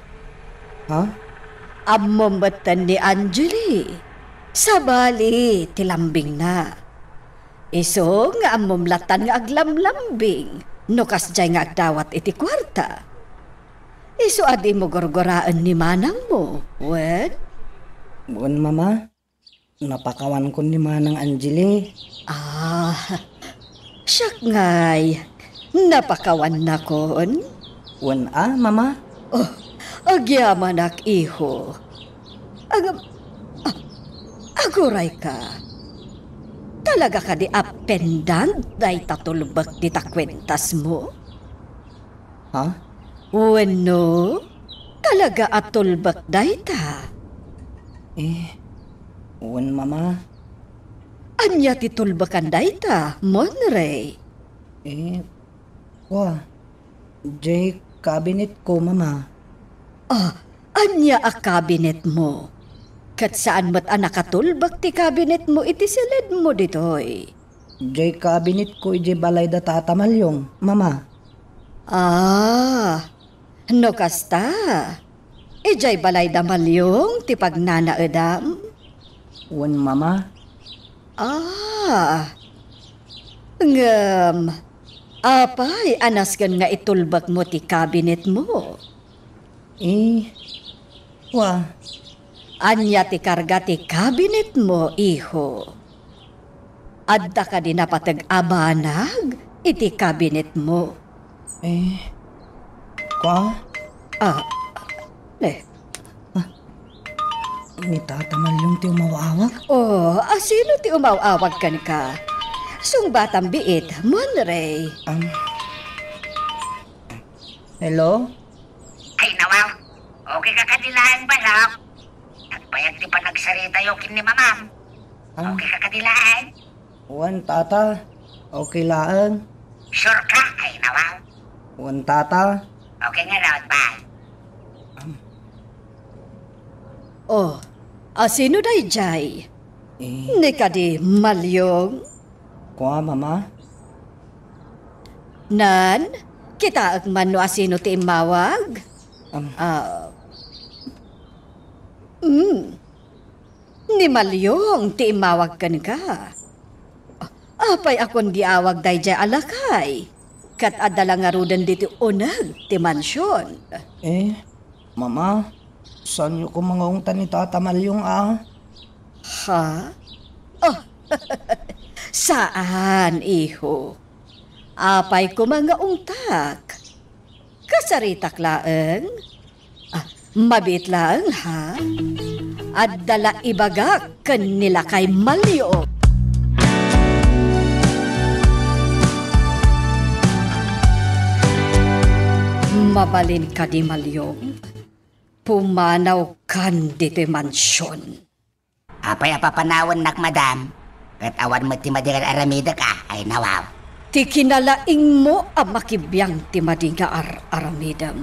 Ha? Ammom metten ni Angeli. Sabali ti lambingna. Isu nga ammom lattan nga aglamlambing no kasdiay nga agdawat iti kuarta. Isu a dimo gurguraen ni manangmo, wen? Wen, Mama. Napakawankon ni Manang Angeli. Ah, siak ngay, napakawannakon? Wen a, Mama. Oh, agyamanak, iho. Agam-, ah, aguray ka. Talaga kadi a pendant dayta tulbek dita kuentasmo? Ha? Wenno, talaga a tulbek dayta? Eh, wen, Mama. Ania ti tulbekan dayta, Monrey? Eh, kua, jay kabinetko, Mama. Ah, ania a kabinetmo? Ket saan met a nakatulbek ti kabinetmo iti siledmo ditoy. Jay kabinetko idiay balay da Tata Maliong, Mama. Ah, no kasta, idiay balay da Maliong ti pagnanaedam? Wen, Mama. Ah, ngem, apay a nasken nga itulbekmo ti kabinetmo? Eh, wa. Ania ti karga ti kabinetmo, iho? Adda kadi napateg a banag iti kabinetmo? Eh, kwa? Ah, eh. Ah, ni Tata Maliong ti umaw-awag? Oh, asino ti umaw-awag kenka? Sungbatam biit, Monrey. Um, Hello? Ay, nawaw. Okay ka kadi laeng, balak? Nagbayag ti panagsaritayo ken ni Mamam. Ah. Okay ka kadi laeng? Wen, Tata. Okay laeng. Sure ka? Ay, nawaw. Wen, Tata. Okay ngarud, bye. Am. Oh, asino daydiay? Eh. Ni kadi Maliong? Kua, Mama? Nan, kitaek man no asino ti immawag? Am. Ah. Mm. Ni Maliong ti immawag kenka. Apay a kundi awag daydiay a lakay? Ket adda la ngaruden ditoy uneg ti mansion. Eh, Mama, saanyo koma nga ungtan ni Tata Maliong a? Ha? Oh, saan, iho. Apay koma nga ungtak? Kasaritak laeng? Ah, mabiit laeng, ha? Adda la ibagak ken ni lakay Maliong. Mabalin kadi, Maliong? Pumanawkan ditoy mansion. Apay a papanawannak, madam? Ket awan met ti madi nga ar-aramidek a, ay nawaw. Ti kinalaingmo a makibiang ti madi nga ar-aramidem.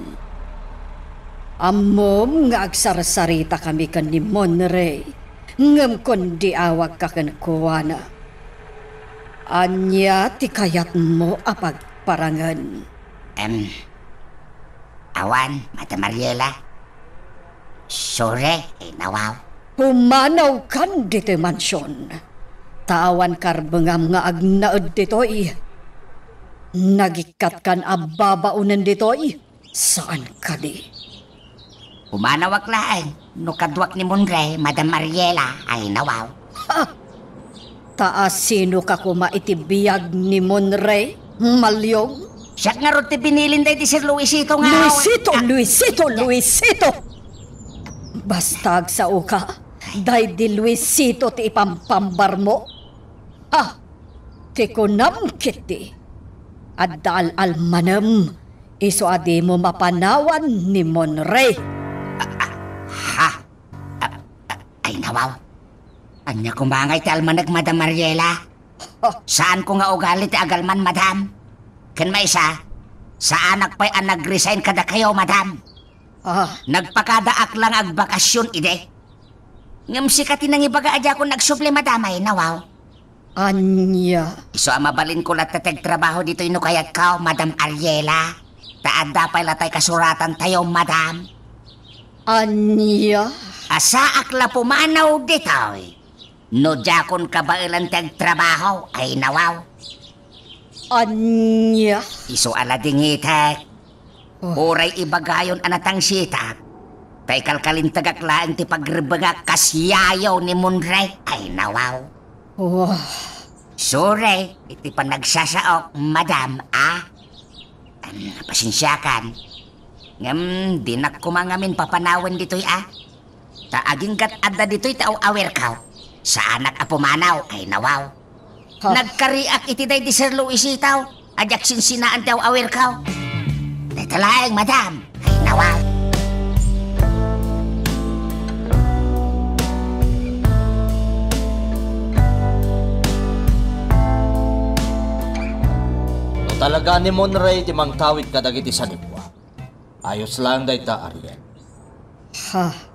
Ammom nga agsarsaritakami ken ni Monrey, ngem kundi awagka kenkuana. Ania ti kayatmo a pagparangen? Em, awan, Madam Mariela. Sorry, ay nawaw. Pumanawkan ditoy mansion. Ta awan karbengam nga agnaed ditoy. Nagikkatkan a babaonen ditoy. Saan kadi? Pumanawak laeng no kaduak ni Monre, Madam Ariela, ay nawaw. Ha! Ta asino ka koma iti biag ni Monre, Malyong? Siak ngarud ti binilin daydi Sir Luisito nga Luisito, Luisito, Luisito! Basta agsao ka, daydi Luisito ti ipampambarmo. Ha! Ti kunam ketdi, adda al-almanem, isu a dimo mapanawan ni Monre. Ha? Ah, ah, ay, nawaw. Ania koma ngay ti almanek, Madam Ariela? Oh. Saanko nga ugali ti agalman, Madam. Ken maysa, saanak pay a nag-resign kadakayo, Madam. Ah. Nagpakadaak lang agbakasyon idi. Ngem sika ti nangibaga a diakon agsubli, Madam, ay nawaw. Ania? Isu a mabalinko latta ti agtrabaho ditoy no kayatko, Madam Ariela. Ta adda pay latay kasuratantayo, Madam. Ania? A saak la pumanaw ditoy no diakon kabaelan ti agtrabaho, ay nawaw. Ania? Isu a ladingitek. Oh. Uray ibagayon a natangsitak, ta ikalkalintagak laeng ti pagrebengak kas yayo ni Monre, ay nawaw. Oh. Sorry iti panagsasaok, Madam, a. Em, pasensiakan. Ngem, dinak koma ngamin papanawen ditoy, a. Ta aginggat adda ditoy ti aw-awirko. Saanak a pumanaw, ay nawaw. Ha? Nagkariak iti daydi Sir Luisito a diak sinsinaan ti aw-awirko. Dayta laeng, Madam, ay nawaw. No talaga ni Monre ti mangtawid kadagiti sanikuak, ayos lang dayta, Ariel. Ha?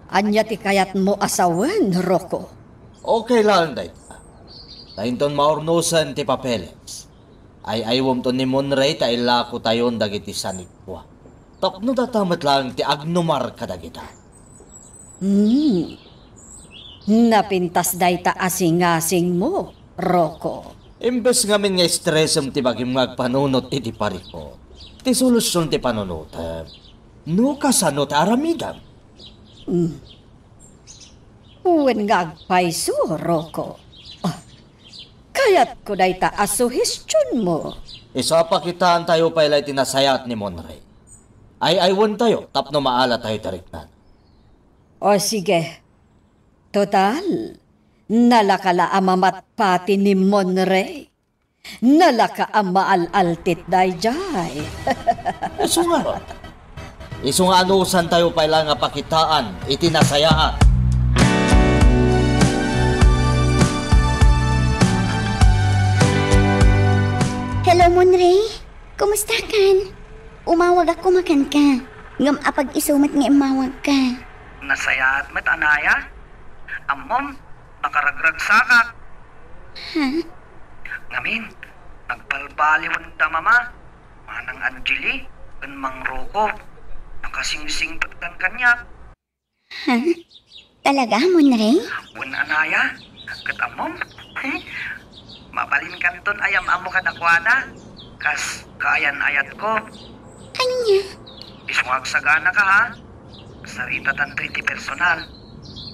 Ania ti kayatmo a sawen, Rocco? Okay lang dayta. Ta inton maurnosen ti papeles, ay-aywemton ni Monre ta ilakotayon dagiti sanikuak. Tapno data met lang ti agnumar kadagita. Hmm. Napintas dayta a singasingmo, Rocco. Imbes ngamin nga estresem ti bagim nga agpanunot iti parikut, ti solusion ti panunotem. No kasano ti aramidem? Hmm. Wen nga agpayso, Rocco. Ah, kayatko dayta a suhestionmo. Isu a pakitaantayo pay la iti nasayaat ni Monre. Ay-aywentayo tapno maalatayo ti riknana. O sige. Total, nalaka la a mamatpati ni Monre. Nalaka a maal-altit daydiay. Isu ngarud. Isu nga anusantayo pay la nga pakitaan iti nasayaat. Hello, Monre. Kumustakan? Umawagak koma kenka. Ngem apag-isu met nga immawagka. Nasayaat met, Anaya. Ammom, nakaragragsakak. Ha? Ngamin, nagbalbaliwen da Mama, Manang Angeli, ken Mang Rocco. Nakasingsingpetdan kaniak. Ha? Talaga, Monre? Wen, Anaya, ket ammom, mabalinkanton a yam-ammo kadakuada, kas kaayan-ayatko. Ania? Isu nga agsaganaka, ha? Saritatanto iti personal.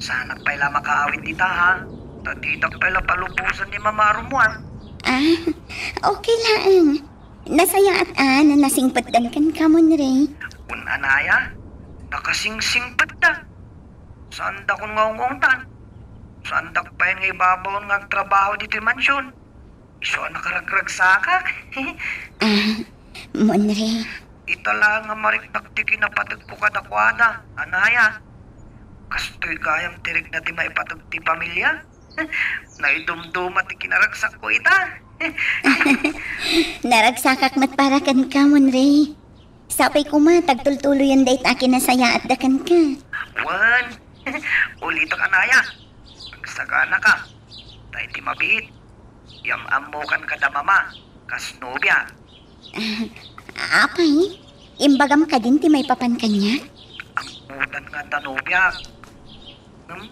Saanak pay la makaawid dita, ha? Ta ditak pay la palubosan ni Mama Armuan. Ah, okay laeng. Nasayaat a no nasingpetdan kenka, Monre. Wen, Anaya, nakasingsingpetda. Saandakon nga ung-ungtan. Saandak pay nga ibabaon nga agtrabaho ditoy mansion. Isu a nakaragragsakak. Ah, Monre. Ita la nga mariknak ti kinapategko kadakuada, Anaya. Kastoy gayam ti rikna ti maipateg ti pamilia. Naidumduma ti kinaragsakko ita. Naragsakak met para kenka, Monre. Sapay koma ta agtultuloyen dayta a kinasayaatda kenka. Wen, ulitek, Anaya. Agsaganaka. Ta iti mabiit, yam-ammokan kada Mama kas nobia. Ah, apay, imbagam kadin ti maipapan kaniak? Ammotan nga adda nobiak. Hmm?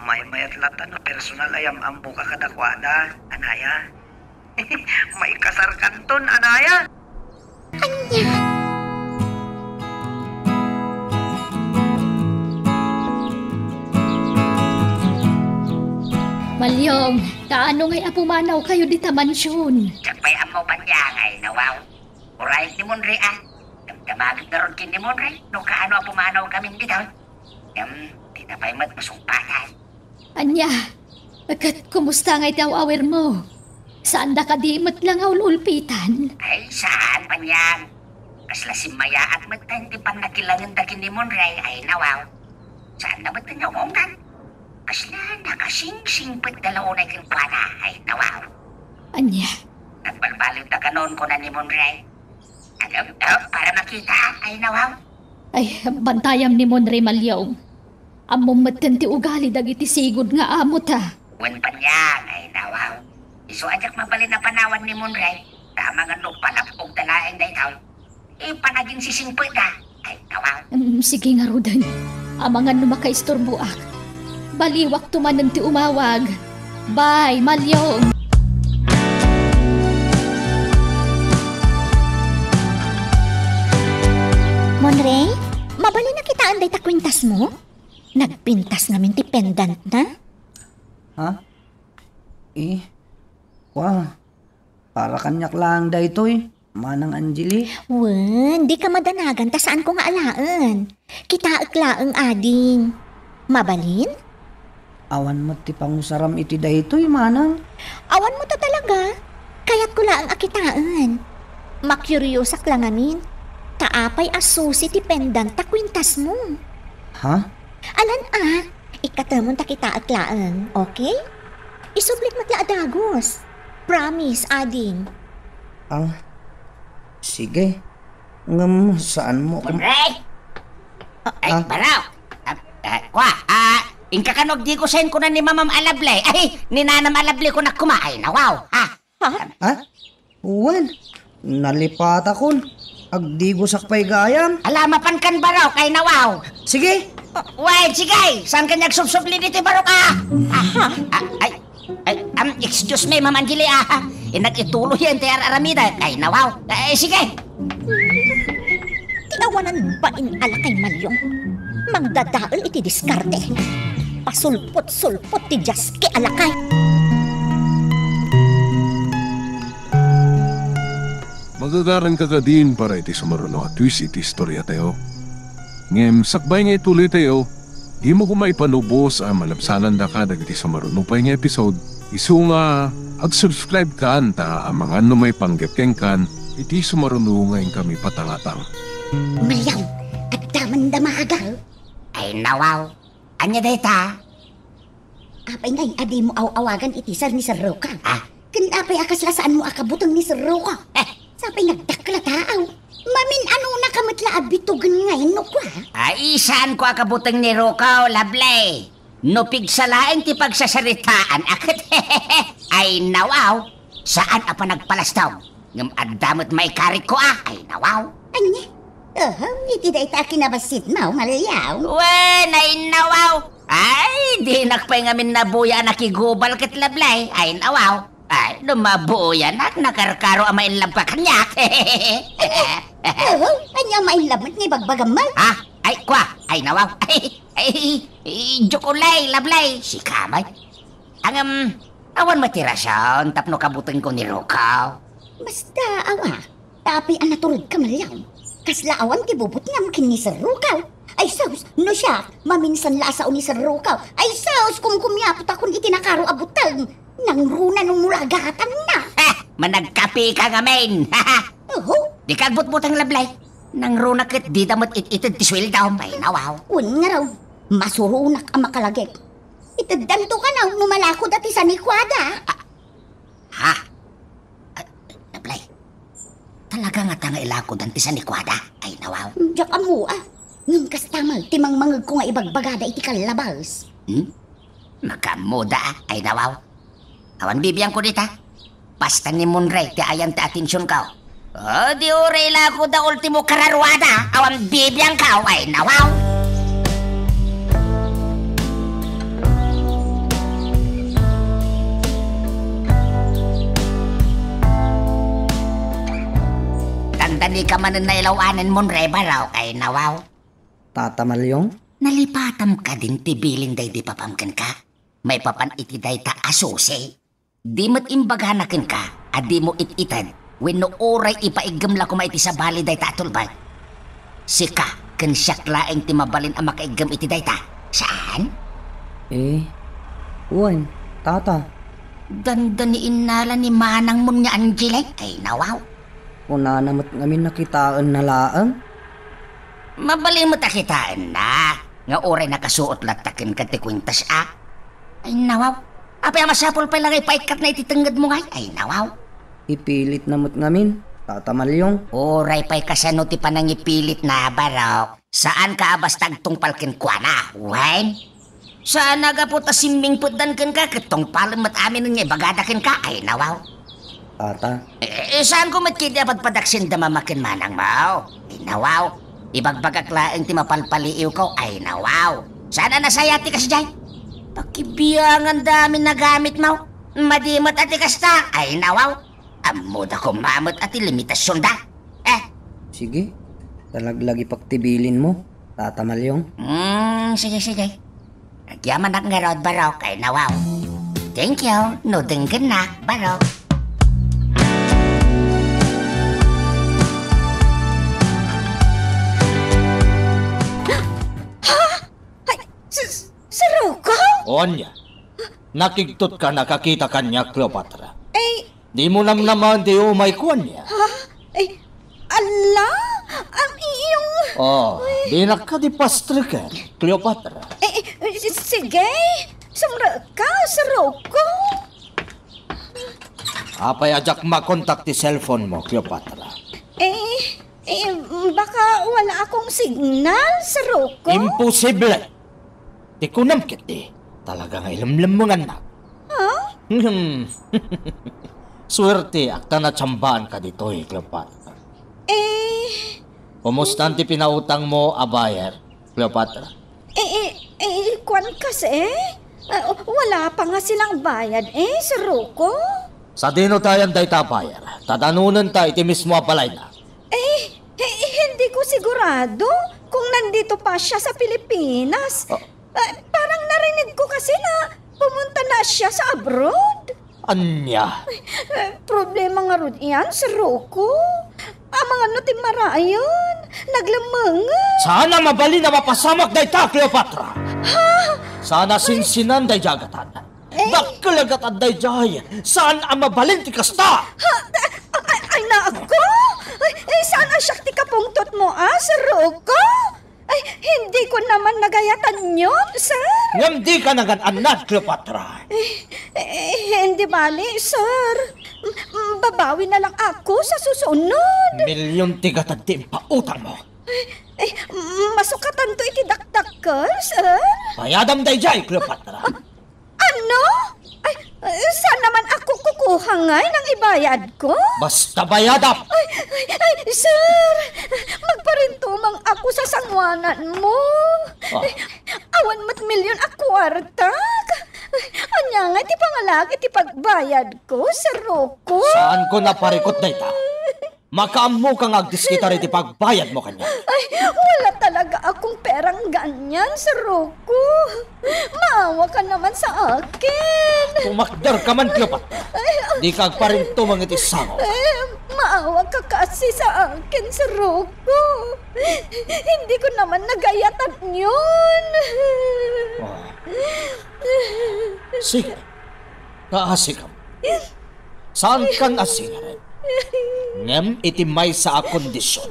Maymayat latta no personal a yam-ammoka kadakuada, anaya. Maikasarkanton, anaya. Ania? Malyong, kaano ngay a pumanawkayo dita mansion? Diak pay ammo, Panyang, ay nawaw. Uray ni Monre a. Damdamagek ngarud ken ni Monre no kaano a pumanawkamin ditoy. Ngem, dita pay met masungpatan. Ania? Ket kumusta ngay ti aw-awirmo? Saanda kadi met la nga ul-ulpitan? Ay, saan, Panyang. Kasla simmayaat met ti pannakilangenda ken ni Monre, ay nawaw. Saanda met nga umawngtan. Kasla nakasingsingpet da la unay kenkuana, ay nawaw. Ania? Nagbalbaliw da kanon, kuna ni Monre. Agam, oh, para makita, ay nawaw. Ay, bantayam ni Monre, Malyong. Ammom metten ti ugali dagiti sigud nga amota. Wen, Panyang, ay nawaw. Isu a diak mabalin a panawan ni Monre, ta amangan no palapogda laeng daytoy. Ipan aginsisingpetda, ay nawaw. Mm, sige ngaruden. Amangan no makaisturboak. Baliwakto manen ti umawag. Bye, Malyong. Monre, mabalin a kitaen dayta kuintasmo? Nagpintas ngamin ti pendantna? Ha? Eh, kwa, para kaniak laeng daytoy, Manang Angeli. Wen, dika madanagan ta saanko nga alaen. Kitaek laeng, ading. Mabalin? Awan met ti pangusaram iti daytoy, Manang. Awan met a talaga. Kayatko laeng a kitaen. Makuriosak la ngamin. Ta apay a susi ti pendant ta kuintasmo? Ha? Alan a, ikkatemon ta kitaek laeng, okay? Isublik met la a dagus. Promise, ading. Ah, sige. Ngem saanmo ak- Monre! Ay, ah? Baro! Ah, ah, kwa, ah, inka kano agdigusen kuna ni Mamam a Lable. Ay, ni Nanam a Lable kunak koma. Ay, nawaw. Ha? Ha? Ha? Wen, nalipatakon. Agdigusak pay gayam. Ala, mapankan barok, ay nawaw. Sige. Wen, sige. Saan ka niya agsubsubli diti barok, ah? Ah, ah, ay, ay, um, excuse me, Ma'am Angeli, ah. Inag ituloy yan ti ar-aramida. Ay, nawaw. Ay, sige. Ti awanan bain a lakay, Malyong. Mangdadael iti diskarte. Pasulpot-sulpot ti diaski a lakay. Magagaranka kadin para iti sumaruno a twist iti istoriatayo. Ngem sakbay nga ituloytayo, dimo koma ipanubos a malabsanandaka dagiti sumaruno pay nga episode. Isu nga, ag-subscribe kan ta amangan no maipanggep kenkan iti sumaruno nga inkami patangatang. Malyong, adda man damaga. Ay, nawaw. Ania dayta? Apay ngay a dimo aw-awagan iti sar ni Sir Roca? Ah? Ken apay a kasla saanmo a kabuteng ni Sir Roca? Eh. Sapay nagdakkel a taaw. Mamin-anonaka met la a bitogen ngay no kua? Ay, saanko a kabuteng ni Roca, Lovely. No pigsa laeng ti pagsasaritaan, a ket, ay, nawaw, saan a panagpalastog. Ngem adda met maikarikko a, ay, nawaw. Ania? Aha, iti dayta a kinabassit, Maw Maliaw? Wen, ay, nawaw. Ay, dinak pay ngamin nabuya a nakigubal ket, Lovely. Ay, nawaw. Ay, no mabuyanak, nakarkaro a ma-in love ka kaniak. Ania? Aha, ania ma-in love met nga ibagbagam, Maw? Ha? Ay, kua. Ay, nawaw. Ay, ay, ay, joke only, Lovely. Sika, may. Ngem, awan met ti rason tapno kabutengko ni Roca. Basta, awa, ta apay a naturedka, Malyong. Kasla awan ti bubutngam ken ni Sir Roca. Ay sus, no siak, maminsan la a sao ni Sir Roca. Ay sus, kumkumiapotakon iti nakaro a buteng. Nangruna no mulagatanna. Ha! Managkapika ngamin. Oho. Dika agbutbuteng, Lovely. Nangruna ket dida met it-ited ti sueldom. Ay, nawaw. Wen ngarud, masuronak a makalagip. Iteddanto kano no malakod a ti sanikuada. Ah, ha? Ah, Lovely, talaga ngata nga ilakodan ti sanikuada? Ay, nawaw. Diak ammo, a. Ngem kasta met ti mangmangegko nga ibagbagada iti kallabas. Hmm? Makaammoda, a. Ay, nawaw. Awan bibiangko dita. Basta ni Monre ti ayan ti atensionko. O, di uray la ako da ultimo kararuada, awan bibiangko, ay, nawaw. Ania ka manen nailaw-anen mon, Reba, raw, ay nawaw. Tata Malyong? Nalipatam kadin ti bilin daydi papam kenka? Maipapan iti dayta a susi. Di met imbagana kenka a dimo it-ited wenno uray ipaiggem la koma iti sabali dayta a tulbek. Sika ken siak laeng ti mabalin a makaiggem iti dayta. Saan? Eh, wen, tata. Dandani innala ni manangmon nga Angela. Ay, nawaw. Kunana met ngamin a kitaenna laeng. Mabalin met a kitaenna, nga uray nakasuot latta kenka ti kuentas a. Ay, nawaw. Apay a masapul pay la nga ipaikkatna iti tengngedmo ngay? Ay, nawaw. Ipilitna met ngamin, Tata Malyong. Uray pay kasano ti panangipilitna, barok. Saanka a basta agtungpal kenkuana, wen? Saan a gapu ta simmingpetdan kenka ket tungpalen met aminen nga ibagada kenka, ay nawaw. Tata. Eh, eh, saanko met ketdi a padpadaksenda mama ken manangmo? Ay nawaw. Ibagbagak laeng ti mapalpaliiwko, ay nawaw. Saan a nasayaat ti kasdiay? Pakibianganda amin a gamitmo. Madi met a ti kasta, ay nawaw. Ammoda koma met a ti limitasionda. Eh? Sige, talaglagipak ti bilinmo, Tata Malyong. Hmm, sige, sige. Agyamanak ngarud, barok, ay nawaw. Thank you, no denggennak, barok. Ha? Ay, s-, s-, Sir Rocco? O ania? Nakigtotka a nakakita kaniak, Cleopatra? Eh, Dimo namnamaen ti umayko ania? Ha? Eh, ala? Am, iyong Oh, Ay. Dinak kadi pastreken, Cleopatra. Eh, eh, s-, sige. Sumrekka, Sir Rocco. Apay a diak makontak ti cellphone mo, Cleopatra? Eh, eh, baka wala akong signal, Sir Rocco. Imposible! Ti kunam ketdi, talaga nga ilemlemmengannak. Ha? Hmm. Suerteak ta natsambaan ka ditoy, Cleopatra. Eh. Kumusta ti pinautangmo a buyer, Cleopatra? Eh, eh, eh, kuan kasi, eh? Ah, wala pa nga silang bayad, eh, Sir Rocco. Sadino tayan dayta a buyer? Ta danonenta iti mismo a balayna. Eh, eh, hindi ko sigurado kung nandito pa siya sa Pilipinas. Ah. Eh, parang narinig ko kasi na pumunta na siya sa abroad. Ania? Eh, problema ngarud iyan, Sir Rocco. Amangan no timmarayon, naglemmengen. Saan a mabalin a mapasamak dayta, Cleopatra? Ha? Saan a sinsinan daydiay a gatad? Eh? Dakkel a gatad daydiay. Saan a mabalin ti kasta? Ha? Ay, ay, ay, naagko! Ay, eh, saan a siak ti kapungtotmo, ah, Sir Rocco? Ay, hindi ko naman nagayatan yun, sir. Ngem dika nagan-annad, Cleopatra. Eh, eh, hindi bali, sir. M-, babawi na lang ako sa susunod. Milyon ti gatad ti impautangmo. Eh, masukatanto iti dakdakkel, sir? Bayadam daydiay, Cleopatra. Ano? Ay, saan naman ako kukuha ngay nang ibayad ko? Basta bayadam! Ay, ay, ay, sir! Magparintumang ako sa sanguanan mo. Ah. Awan met milyon a kuartak. Ania ngay ti pangalaak iti pagbayad ko, Sir Rocco? Saan ko naparikot dayta? Makaammo ka nga agdiskitar iti pagbayadmo kaniak. Ay, wala talaga akong perang ganyan, Sir Rocco. Maawa ka naman sa akin. Tumakder ka man, Cleopatra. Ay, ah. Di ka agparintumang iti sango. Ay, maawa ka kasi sa akin, Sir Rocco. Hindi ko naman nagayatan yun. Ah. Sige. Kaasikam. Saankan a singaren. Ngem iti maysa a kondisyon.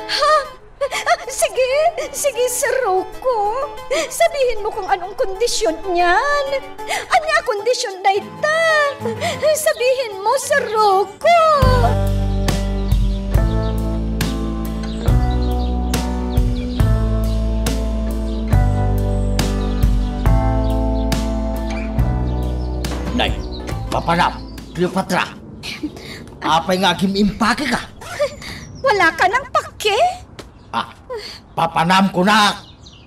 Ha? Sige, sige, Sir Rocco. Sabihin mo kung anong kondisyon niyan. Ania a kondisyon dayta? Sabihin mo, Sir Rocco. Nay, papanam, Cleopatra. Apay nga agim-impake ka? Wala ka nang pake? Ah, papanam kunak.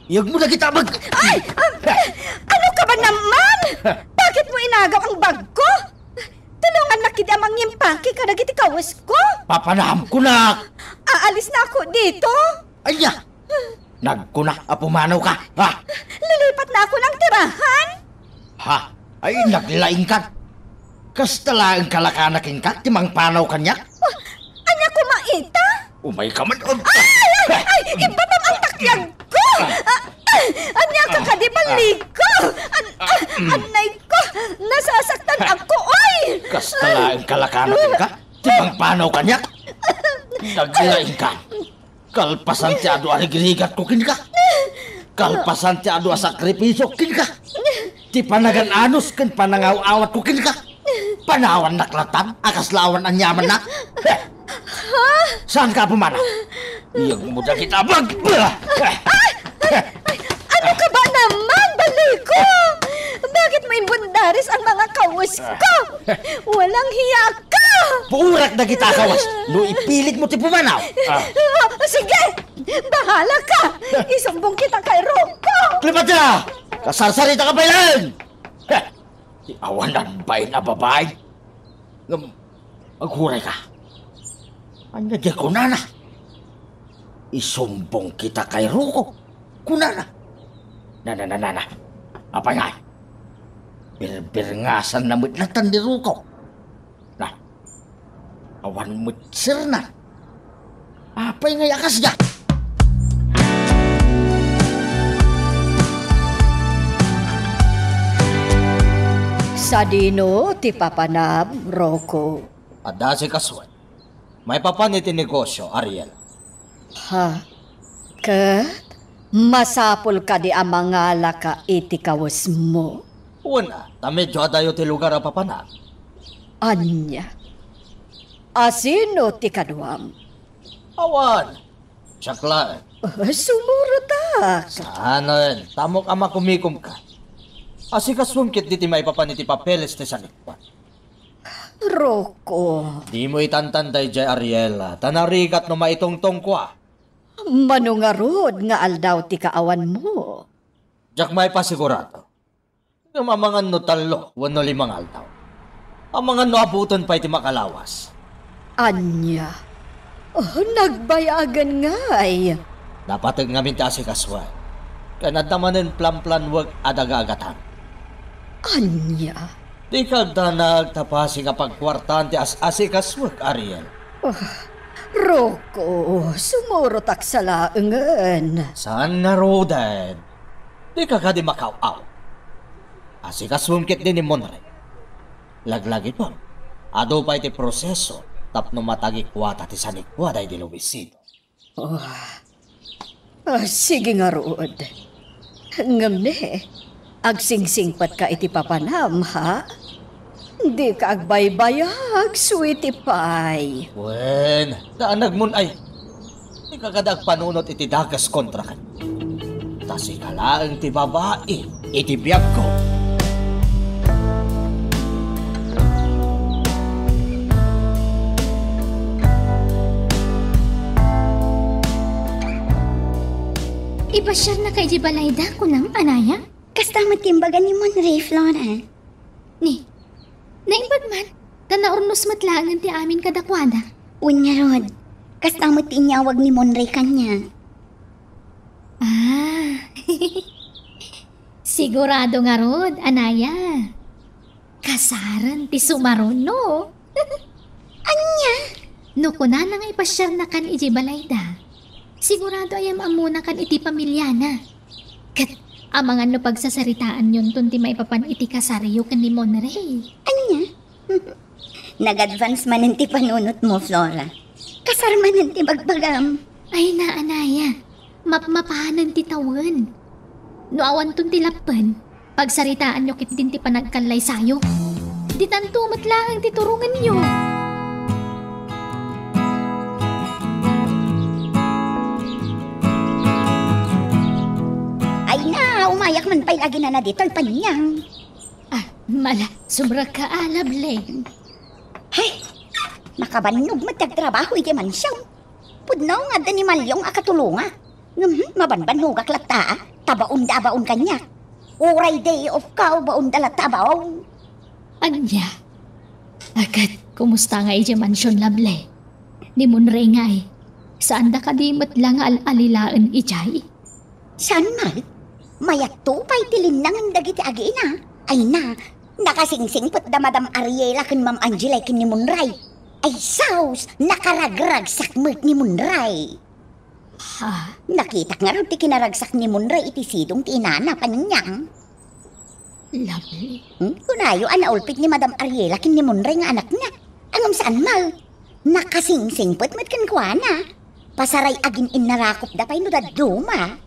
Iyag mo dagita bag. Ay! Ah, ano ka ba naman? Bakit mo inagaw ang bag ko? Tulungannak idi a mangimpake kadagiti kawes ko. Papanam kunak. Alisnako dito. Ania? Nagkuna a pumanawka, ha? Lilipatnako lang tirahan. Ha? Ay, naglaingkan. Kasta laeng kalakana kenka ti mangpanaw kaniak? Ania koma ita? Umayka man. Ay, ay, ay, ibatam ang takyagko! Ah, ah, ania ka kadi, baliko? An-, ah, anayko, nasasaktan ako, oy! Kasta laeng kalakana kenka ti mangpanaw kaniak? Naglaingkan. Kalpasan ti adu a rigrigatko kenka. Kalpasan ti adu a sakripisio kenka. Ti panagan-anos ken panangaw-awatko kenka. Panawannak latta a kasla awan aniamanna. Saanka a pumanaw? Iyagmo dagita a bag-, Ay! Ay! Ano ka ba naman, baliko? Bakit mo imbundaris ang mga kawes ko? Walang hiya ka! Puurak dagita a kawas no ipilitmo ti pumanaw. Ah. Ah, sige! Bahala ka! Isumbong kita kay Rocco! Cleopatra! Kasarsaritaka pay laeng! Heh! Ti awanan bain a babai. Ngem, aguray ka. Ania diay kunana? Isumbong kita kay Rocco, kunana. Na, na, na, na, na. Apay ngay? Birbirngasanna met latta ni Rocco. Na, awan met serna. Apay ngay a kasdiay? Sadino ti papanam, Rocco? Adda asikasuek. Maipapan iti negosio, Ariel. Ha? Ket masapul kadi a mangalaka iti kawesmo? Wen, ta medio adayo ti lugar a papanam. Ania? Asino ti kaduam? Awan. Siak laeng. Ah, sumurotak. Saanen, ta ammok a makumikom ka. Asikasuem ketdi ti maipapan iti papeles ti sanikua. Rocco. Dimo itantan daydiay, Ariela, ta narigat no maitungtongko a. Mano ngarud nga aldaw ti kaawanmo? Diak maipasigurado. Ngem amangan no tallo wenno lima nga aldaw. Amangan no abuton pay ti makalawas. Ania? Oh, nagbayagen ngay. Napateg ngamin ti asikasuek. Ken adda manen planplanwek a daga a gatang. Ania? Dika agdanag ta pasig a pagkuartaan ti as-asikasuek, Ariel. Ah, Rocco, sumurotak sa laengen. Saan ngaruden? Dika kadi makaaw-aw. Asikasuem ketdi ni Monre. Laglagipem, adu pay ti proseso tapno matagikuata ti sanikua daydi Luisito. Oh. Ah, sige ngarud. Ngem ne, agsingsingpetka iti papanam, ha? Dika agbaybayag, sweetie pie. Wen, daanagmon ay. Dika kadi agpanunot iti dakes kontra kaniak. Ta sika laeng ti babai iti biagko. Ipasiarnaka idiay balayda, kunam, anaya? Kasta met ti imbaga ni Monre, Flora. Ni, naimbag man, ta naurnos met laengen ti amin kadakuada. Wen ngarud, kasta met ti inyawag ni Monre kaniak. Ah. Sigurado ngarud, anaya. Kasaren ti sumaruno. Ania? No kunana nga ipasiarnakan idiay balayda, sigurado a yam-ammonakan iti pamiliana. Ket amangan no pagsasaritaanyonton ti maipapan iti kasaryo ken ni Monre. Ania? Nag-advance manen ti panunotmo, Flora. Kasar manen ti bagbagam. Ay, anaya. Mapmapanen ti tawen. No awanton ti lappen, pagsaritaanyo ketdin ti panagkallaysayo. Ditanto met laeng ti turongenyo. Ay na, umayak man pay lagi na ditoy panyang. Ah, mala, sumrekka a, Lovely. Hay, makabannog met ti agtrabaho iti mansion. Pudno nga adda ni Malyong a katulonga. Ngem, hmm, mabanbannogak latta, a, ta baon da a baon kaniak. Uray day off ka, baon da latta a baon. Ania? Agat, kumusta nga idiay mansion, Lovely? Ni Monre ngay, Saanda kadi met la nga al-alilaen idiay? Saan man? Mayatto pay ti linnangen dagiti agina. Ay na, nakasingsingpet da Madam Ariela ken Ma'am Angela ken ni Monray. Ay sus, nakaragragsak met ni Monray. Ha? Nakitak ngarud ti kinaragsak ni Monray iti sidong ti inana, Panyang. Lovely. Hmm? Kunayo a naulpit ni Madam Ariela ken ni Monray nga anakna. Ngem saan man? Nakasingsingpet met kenkuana. Pasaray agin-innarakopda pay no dadduma.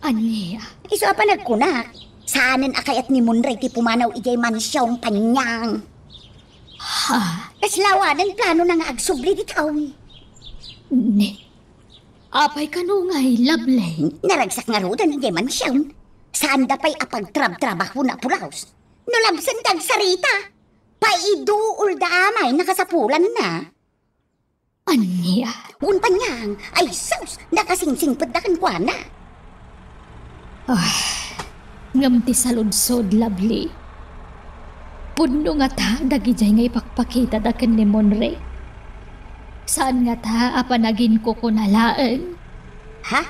Ania? Isu a panagkunak, saanen a kayat ni Monray ti pumanaw idiay mansion, Panyang. Ha? Kasla awanen planona nga agsubli ditoy. Ni, apay kano ngay, Lovely? Naragsak ngaruden idiay mansion. Saanda pay a pagtrabtrabahona a pulaos. No labsenta agsarita, paiduolda amay nakasapulanna. Ania? Wen, Panyang, ay sus, nakasingsingpetda kenkuana. Ah, ngem ti saludsod, Lovely. Pudno ngata dagidiay nga ipakpakitada ken ni Monray? Saan ngata a panaginkukuna laeng? Ha?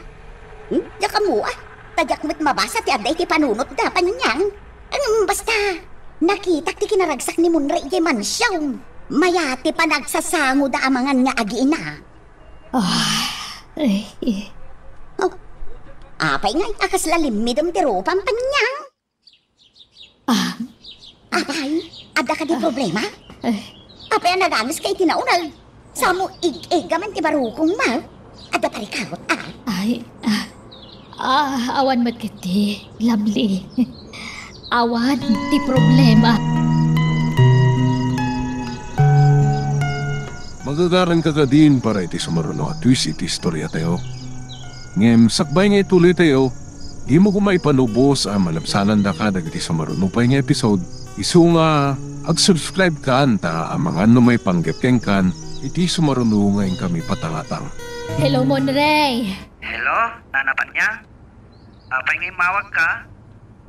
Hmm? Diak ammo, ah. Ta diak met mabasa ti adda iti panunotda, Panyang. Ngem basta, nakitak ti kinaragsak ni Monray idiay mansion. Mayat ti panagsasangoda amangan nga agina. Ah, eh, eh. Oh, apay ngay a kasla limmidem ti rupam, Panyang? Ah. Apay, adda kadi problema? Eh. Apay a naganuska iti nauneg? Samo ig-igga man ti barukongmo. Adda parikawot, ah. Ay, ah. Ah, awan met ketdi, Lovely. Awan ti problema. Magagaranka kadin para iti sumaruno a twist iti istoriatayo. Ngem sakbay nga ituloytayo, dimo koma ipalubos a malabsanandaka dagiti sumaruno pay nga episode, isu nga ag-subscribe kan ta amangan no maipanggep kenkan iti sumaruno nga inkami patangatang. Hello, Monray. Hello, Nana Panyang. Apay nga immawagka?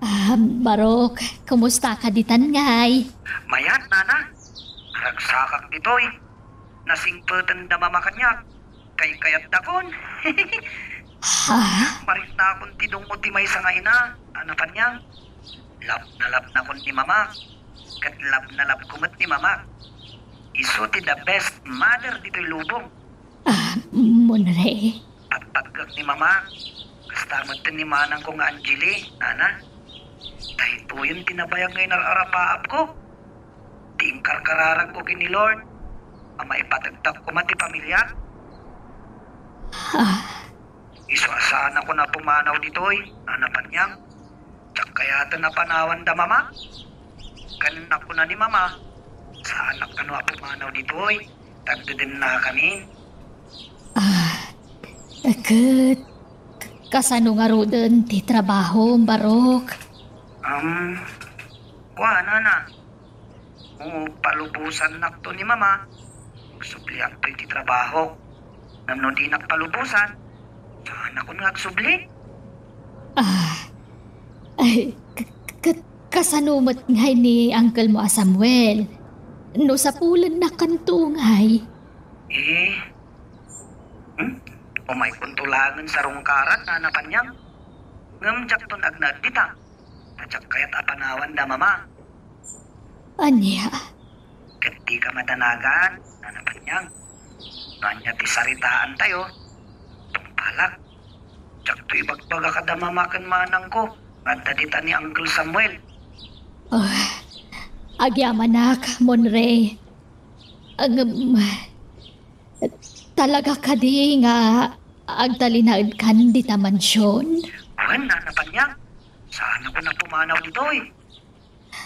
Ah, Barok, kumusta ka ditan ngay? Mayat, Nana. Ragsakak ditoy. Nasingpeten da Mama kaniak. Kaykayatdakon. Ha? Marisnakon ti dungo ti maysa nga ina, Nana Panyang. Love na love nakon ni Mama. Ket love na love ko met ni Mama. Isu ti the best mother ditoy lubong. Ah, Monray. Patpaggak ni Mama. Kasta met ni manangko nga Angeli, Nana. Daytoyen ti nabayag nga inar-arapaapko. Ti inkarkararagko ken ni Lord a maipategtak koma ti pamiliak. Ah. Isu a saanakon a pumanaw ditoy, Nana Panyang. Diak kayaten a panawan da Mama. Ken nakuna ni Mama, saanak kano a pumanaw ditoy, ta agdedennakamin. Ah, ket kasano ngaruden ti trabahom, Barok? Um, kuana na. Mo palubosannakto ni Mama, agsubliakto iti trabahok. Ngem no dinak palubosan, saanakon nga agsubli. Ah, ay, k-, k-, kasano met ngay ni uncle mo a Samuel? No sapulennakanto ngay. Eh, hmm? Umaykonto laengen sarungkaran, Nana Panyang. Ngem diakton agnaed dita. Ta diak kayat a panawan da Mama. Ania? Ket dika madanagan, Nana Panyang. No ania ti saritaantayo, tungpalak. Diakto ibagbaga kada Mama ken manangko nga adda dita ni Uncle Samuel. Oh, agyamanak, Monray. Ngem, talaga kadi nga agtalinaedkan dita mansion? Wen, Nana Panyang. Saanakon a pumanaw ditoy.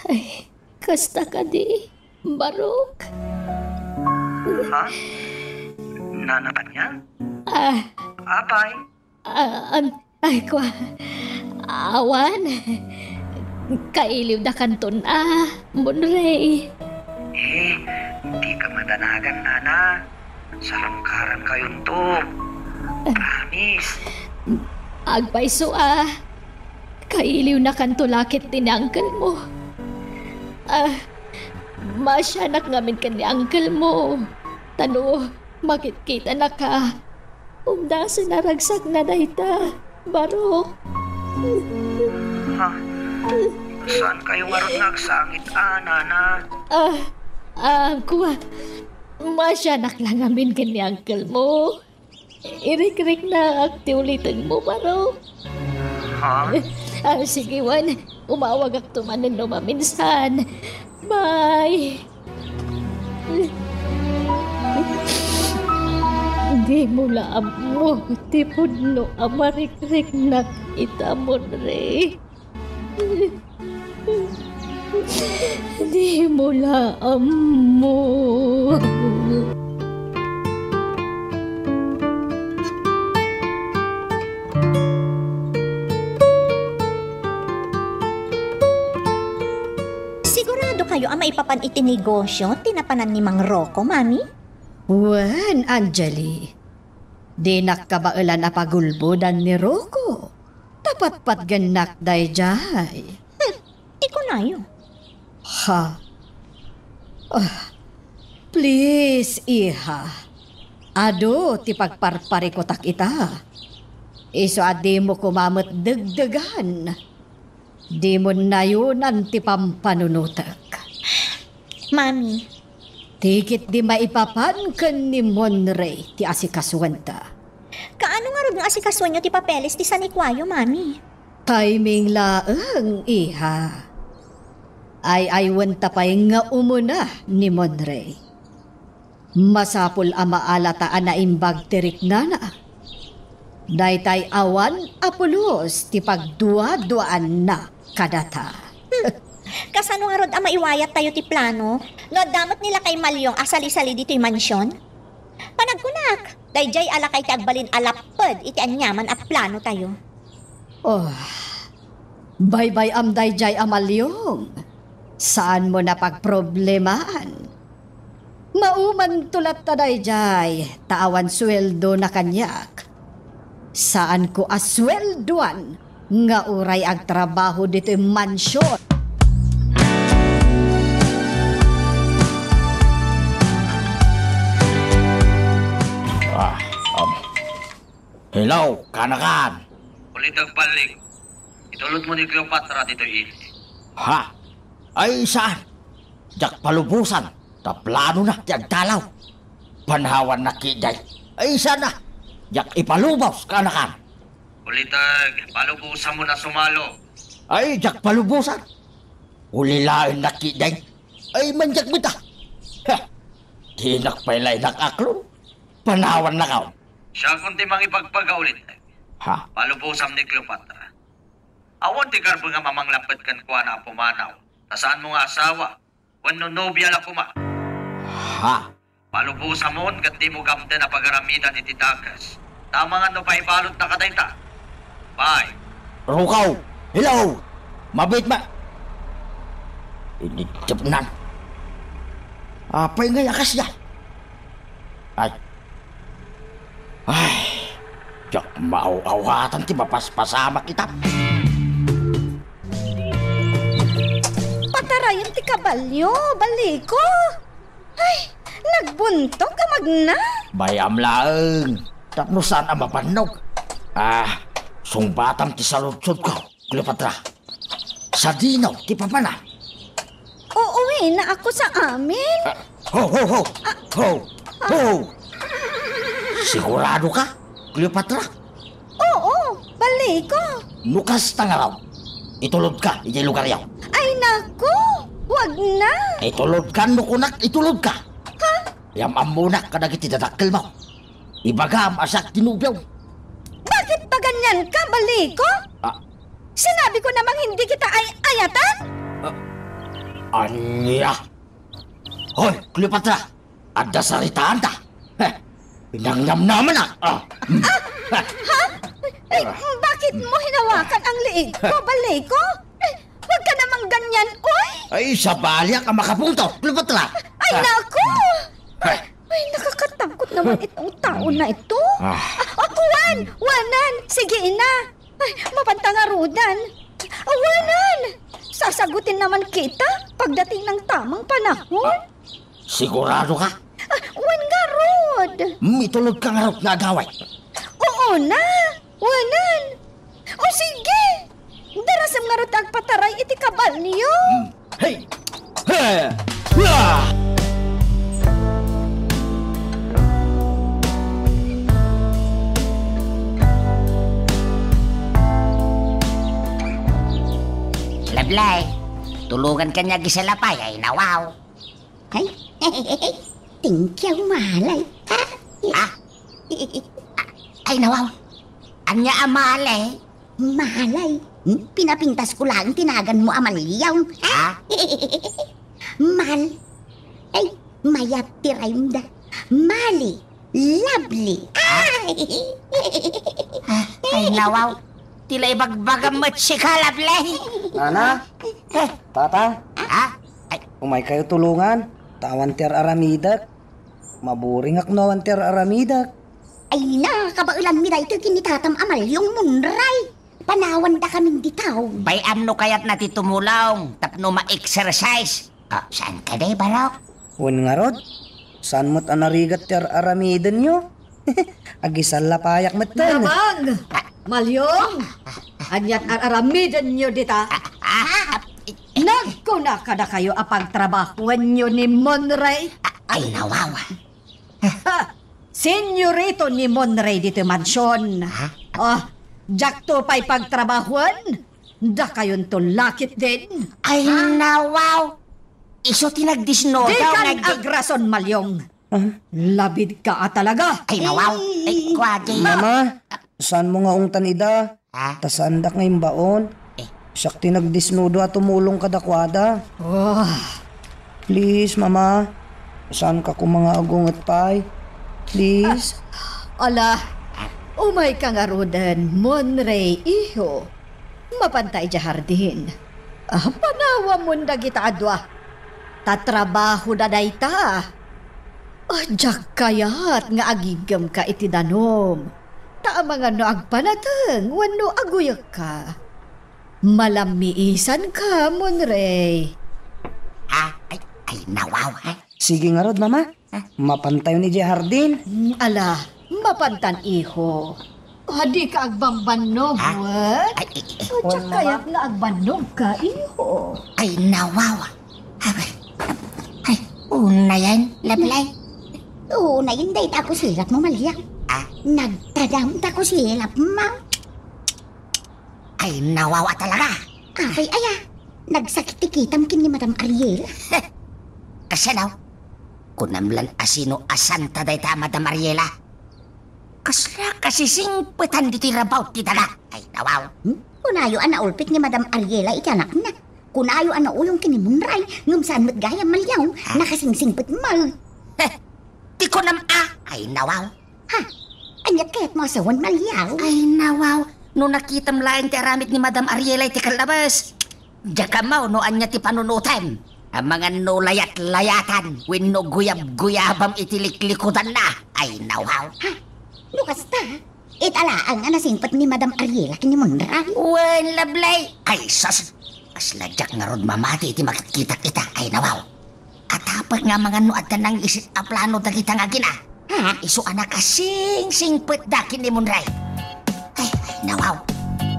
Ay, kasta kadi, Barok. Ha? Nana Panyang? Ah. Apay? Ah, an-, ay, kwa. Awan. Kailiwdakanton a, Monray. Eh, dika madanagan, Nana. Sarungkarankayonto. Promise. Agpayso a. Kailiwnakanto la ket ti ni uncle mo. Ah, maasianak ngamin ken ni uncle mo. Ta no, makitkitanaka, Umdasen a ragsakna dayta, Barok. Ha? Saan kayo ngarud nga agsangit, a, nana? Ah, ah, kua, maasianak la ngamin ken ni uncle mo. Irikriknaak ti uliteng mo, Barok. Ha? Ah, sige, wen, umawagakto manen no maminsan. Bye. Dimo la ammo ti pudno a marikriknak ita, Monre. Dimo la ammo. Sigurado kayo a maipapan iti negosyo ti napanan ni Mang Rocco, Mami? Wen, Angeli, dinak kabaelan a pagulbodan ni Rocco. Ta patpatgennak daydiay. Hmm, ti kunayo. Ha? Ah, please, iha. Adu ti pagparparikutak ita. Isu a dimo koma met degdegan. Dimo nayonan ti pampanunotek. Mami. Ti ketdi maipapan ken ni Monre ti asikasuenta. Kaano ngarud nga asikasoenyo ti papeles ti sanikuayo, Mami? Timing laeng, iha. Ay-aywenta pay nga umuna ni Monre. Masapul a maalata a naimbag ti riknana. Daytay awan a pulos ti pagduaduaanna kadata. Hmm. Kasano ngarud a maiwayattayo ti plano no adda met ni lakay Malyong a salisali ditoy mansion? Panagkunak, daydiay a lakay ti agbalin a lapped iti aniaman a planotayo. Oh, baybay-am daydiay a Malyong. Saanmon a pagproblemaan. Maumanto latta daydiay, ta awan sueldona kaniak. Saanko a sueldoan nga uray agtrabaho ditoy mansion. Ah, um. Hello, kaanakan. Ulit agbalin. Itulodmo ni Cleopatra ditoy ili. Ha? Ay, saan? Diak palubosan, ta planona ti agdalaw. Panawannak ketdi. Ay, saan a? Diak ipalubos, kaanakan. Uliteg, palubosamon a sumalo. Ay, diak palubosan. Ulilaennak ketdi. Ay, mandiak met a. Heh, dinak pay la inakaklon. Panawannakon. Siakon ti mangipagbaga, Uliteg. Ha? Palubosam ni Cleopatra. Awan ti karbengam a manglapped kenkuana a pumanaw, ta saanmo nga asawa, wenno nobia la koma. Ha? Palubosamon ket dimo gamden a pagaramidan iti dakes. Ta amangan no paibaludna kadayta. Bye. Rukaw! Hello! Mabit ma-, Inigtepnan. Apay ngay a kasdiay? Ay. Ay. Diak maaw-awatan ti mapaspasamak ita. Patarayan ti kabalio, baliko. Ay, nagbuntog a magna. Bay-am laeng, tapno saan a mabannog. Ah, sungbatam ti saludsodko, Cleopatra. Sadino ti papanam? Uuwina ako sa amin. Ah, ho, ho, ho! Ah. Ho! Ah. Ho! Sigurado ka, Cleopatra? Oo, baliko. No kasta ngarud, itulodka idiay lugaryo. Ay, naku, wag na. Itulodka no kunak, itulodka. Ha? Yam-ammonak kadagiti dadakkelmo. Ibagam a siak ti nobiom. Bakit paganyan ka, baliko? Ah. Sinabi ko namang hindi kita ay-ayatan? Ah, ania? Hoy, Cleopatra! Adda saritaanta. Heh, pinangnamnamanak. Ah. Ah, ha? Eh, bakit mo hinawakan ang liig ko, baliko? Eh, wag ka namang ganyan, oy! Ay, sabaliak a makapunto, Cleopatra. Ay, ah, naku! Ay. Ay, nakakatakot naman itong tao na ito. Ah. Ah, oh, kuwan! Wanan! Sige na! Ay, mapanta nga rudan. Awanan! Sasagutin naman kita pagdating ng tamang panahon. Ah, sigurado ka? Ah, wen ngarud. Mitulod ka ngarud nga agaway. Una, wanan. O sige, darasem ngarud ti agpataray iti kabalyo. Hmm. Hey! Ha! Wa! Lablay, tulongan kaniak isalapay, ay nawaw. Ay, thank you, Malay. Ah? Ah? Ay, nawaw. Ania a Malay? Malay. Hmm? Pinapintas ko lang ti naganmo a Malyaw. Ah? Mal. Ay, mayat ti rhyme da. Mali. Lovely. Ay! Ah, ay, nawaw. Ti la ibagbagam met sika, Lovely. Nana? Eh. Tata? Ha? Ay. Umay kayo tulongan. Ta awan ti ar-aramidek. Maburingak no awan ti ar-aramidek. Ay, nakabaelanmi daytoy ken ni tatam a Malyong Munray. Panawan da kamin ditaw. Bay-am no kayatna ti tumulong tapno ma-exercise. Ah, saan ka di, Barok? Wen ngarud, saan met a narigat ti ar-aramidenyo? Agisalapayak met ten. Nabag! Malyong! Aniat ar-aramidenyo dita? Ah, ah, ah, Nagkuna kadakayo a pagtrabahuenyo ni Monray? Ay, nawaw. Ha! Senyorito ni Monray ditoy mansion. Ha? Ah, diakto pay pagtrabahuen? Dakayonto la ketdin? Ay, nawaw! Isu ti nagdisnudo. Dikan agrason, Malyong. Ah? Labid ka a talaga. Ay, nawaw. Ay, kuwadi. Mama, saan mo nga ungtan ida? Ha? Ta saandak nga imbaon. Eh. Siak ti nagdisnudo a tumulong kadakuada. Oh. Please, Mama. Saanka koma nga agunget pay? Please. Ala, umayka ngaruden, Monray, iho. Mapanta idiay hardin. Ah, panawamon dagita a dua. Ta trabahoda dayta. Ah, diak kayat nga agiggemka iti danum. Ta amangan no agpanateng wenno aguyekka. Malammiisanka, Monray. Ah, ay, ay, nawaw, ha? Sige ngarud, Mama. Ah. Mapantayon idiay hardin. Mm, ala, mapantan, iho. Ah, dika agbambannog, ha? Wen? Ay, ay, ay. Ah, diak kayat nga agbannogka, iho. Ay, nawaw. Ay, ay, unayen, Lablay. Unayen, dayta a kusilapmo, Malyong. Ah? Nagtadam ta kusilapmo. Ay, nawaw a talaga. Apay aya, nagsakit ti kitam ken ni Madam Ariela. Kasano? Kunam lan a sino a santa dayta a Madam Ariela? Kasla kasisingpetan ditoy rabaw ti daga. Ay, nawaw. Hmm? Kunayo a naulpit ni Madam Ariela iti anakna. Kunayo a nauyong ken ni Monray, ngem saan met gayam, Malyong. Ha? Nakasingsingpet met. Heh, ti kunam a. Ay, nawaw. Ha? Ania kayatmo a sawen, Malyong? Ay, nawaw. No nakitam laeng ti aramid ni Madam Ariela iti kallabas, diak ammo no ania ti panunotem. Amangan no layat-layatan wenno guyab-guyabam iti liklikudanna. Ay, nawaw. Ha? No kasta, ita laeng a nasingpet ni Madam Ariela ken ni Monray? Wen, Lablay. Ay, sus. Kasla diak ngarud mamati iti makitkitak ita. Ay, nawaw. Atapek nga amangan no adda nangisit a plano dagita nga agina. Ha? Isu a nakasingsingpetda ken ni Monray. Ay, ay, nawaw.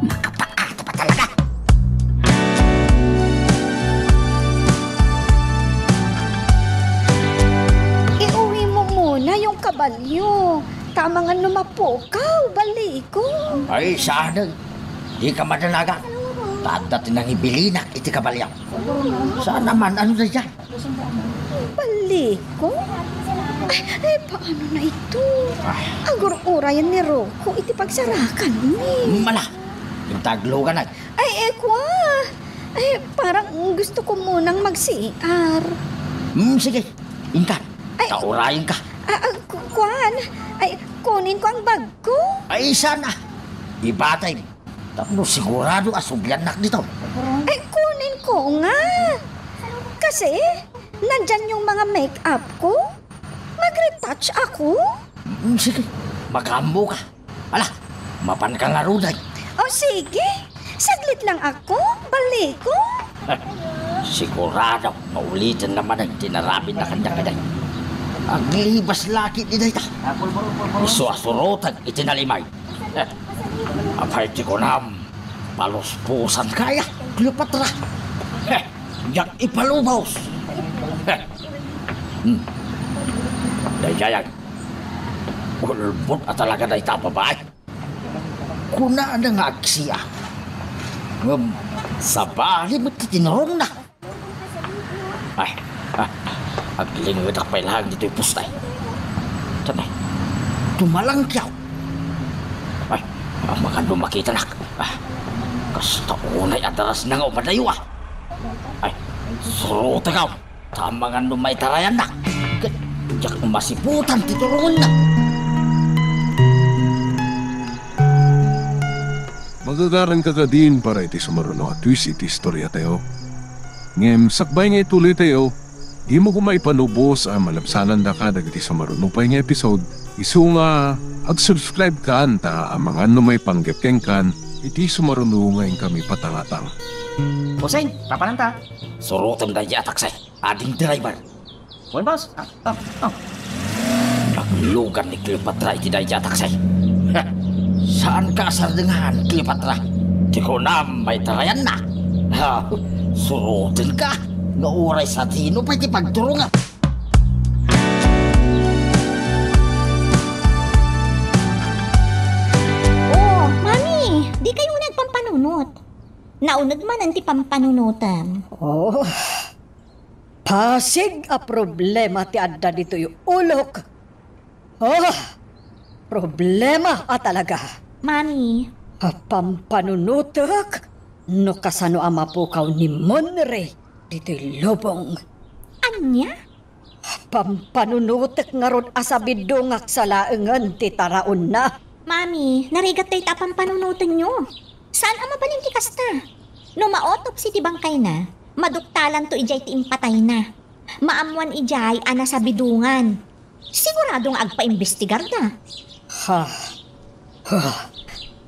Makapaatap a talaga. Iuwi mo muna yung kabalyo. Ta amangan no mapukaw, baliko. Ay, saan? Di ka madanagan. Ta adda ti nangibilinak iti kabalyo. Saan naman? Ano na yan? Baliko? Ay, ay, paano na ito? Ay. Agur-urayan ni Rocco iti pagsarakan ni. Mala, intaglogan ay. Ay, eh, kwa. Ay, parang gusto ko munang mag-C R. Hmm, sige. Intan, ay, taurayan ka. Ah, ah, ku-, kuan. Ay, kunin ko ang bag ko. Ay, sana. Ibatay. Tapno sigurado a subliannak dito. Ay, kunin ko nga. Kasi, nandyan yung mga make-up ko. Mag-retouch ako. Mm, sige, makammo ka. Ala, mapan ka nga ruday. O sige, saglit lang ako, baliko. Sigurado, maulitan naman ang tinarapin na kanya kiday. Aglibas laki ni dayta. Isu a surotag iti nalimay. Apay ti kunam, paluspusan kaya, Cleopatra. Diak ipalubos. Hmm. Daydiay, ulbod a talaga dayta a babai. Kunana nga agsiak. Ngem sabali met ti tinurongna. Ay, ah, aglingedak pay laeng ditoy pustay. Diyan ay, tumalangkiaw. Ay, amangan no makitanak. Ah, kasta unay a darasna nga umadayo, ah. Ay, surotengaw. Ta amangan no maitarayannak. Ket diak masiputan ti turongenna. Magagaranka kadin para iti sumaruno a twist iti istoriatayo. Ngem sakbay nga ituloytayo, dimo koma ipalubos a malabsanandaka dagiti sumaruno pay nga episode, isu nga ag-subscribe kan ta amangan no maipanggep kenkan iti sumaruno nga inkami patangatang. Bossing, papananta? Surotem daydiay a taksi. Ading driver. Wen, boss. Ah, ah, ah. Naglugan ni Cleopatra iti daydiay a taksi. Saanka a sardengan, Cleopatra. Ti kunam, maitarayanna. Ha, surotenka. No uray sadino pay ti pagturongam. Oh, Mami, dikayo unay agpampanunot. Nauneg manen ti pampanunotem. Oh, pasig a problema ti adda ditoy ulok. Oh, problema a talaga. Mami. Pampanunotek no kasano a mapukaw ni Monrey ditoy lubong. Ania? Pampanunotek ngarud a sabidungak sa laengen ti taraonna. Mami, narigat dayta a pampanunotenyo. Saan a mabalin ti kasta. No ma-autopsy ti bangkayna, maduktalanto idiay ti impatayna. Maammoan idiay a nasabidungan. Sigurado nga agpaimbestigarda. Ha. Huh.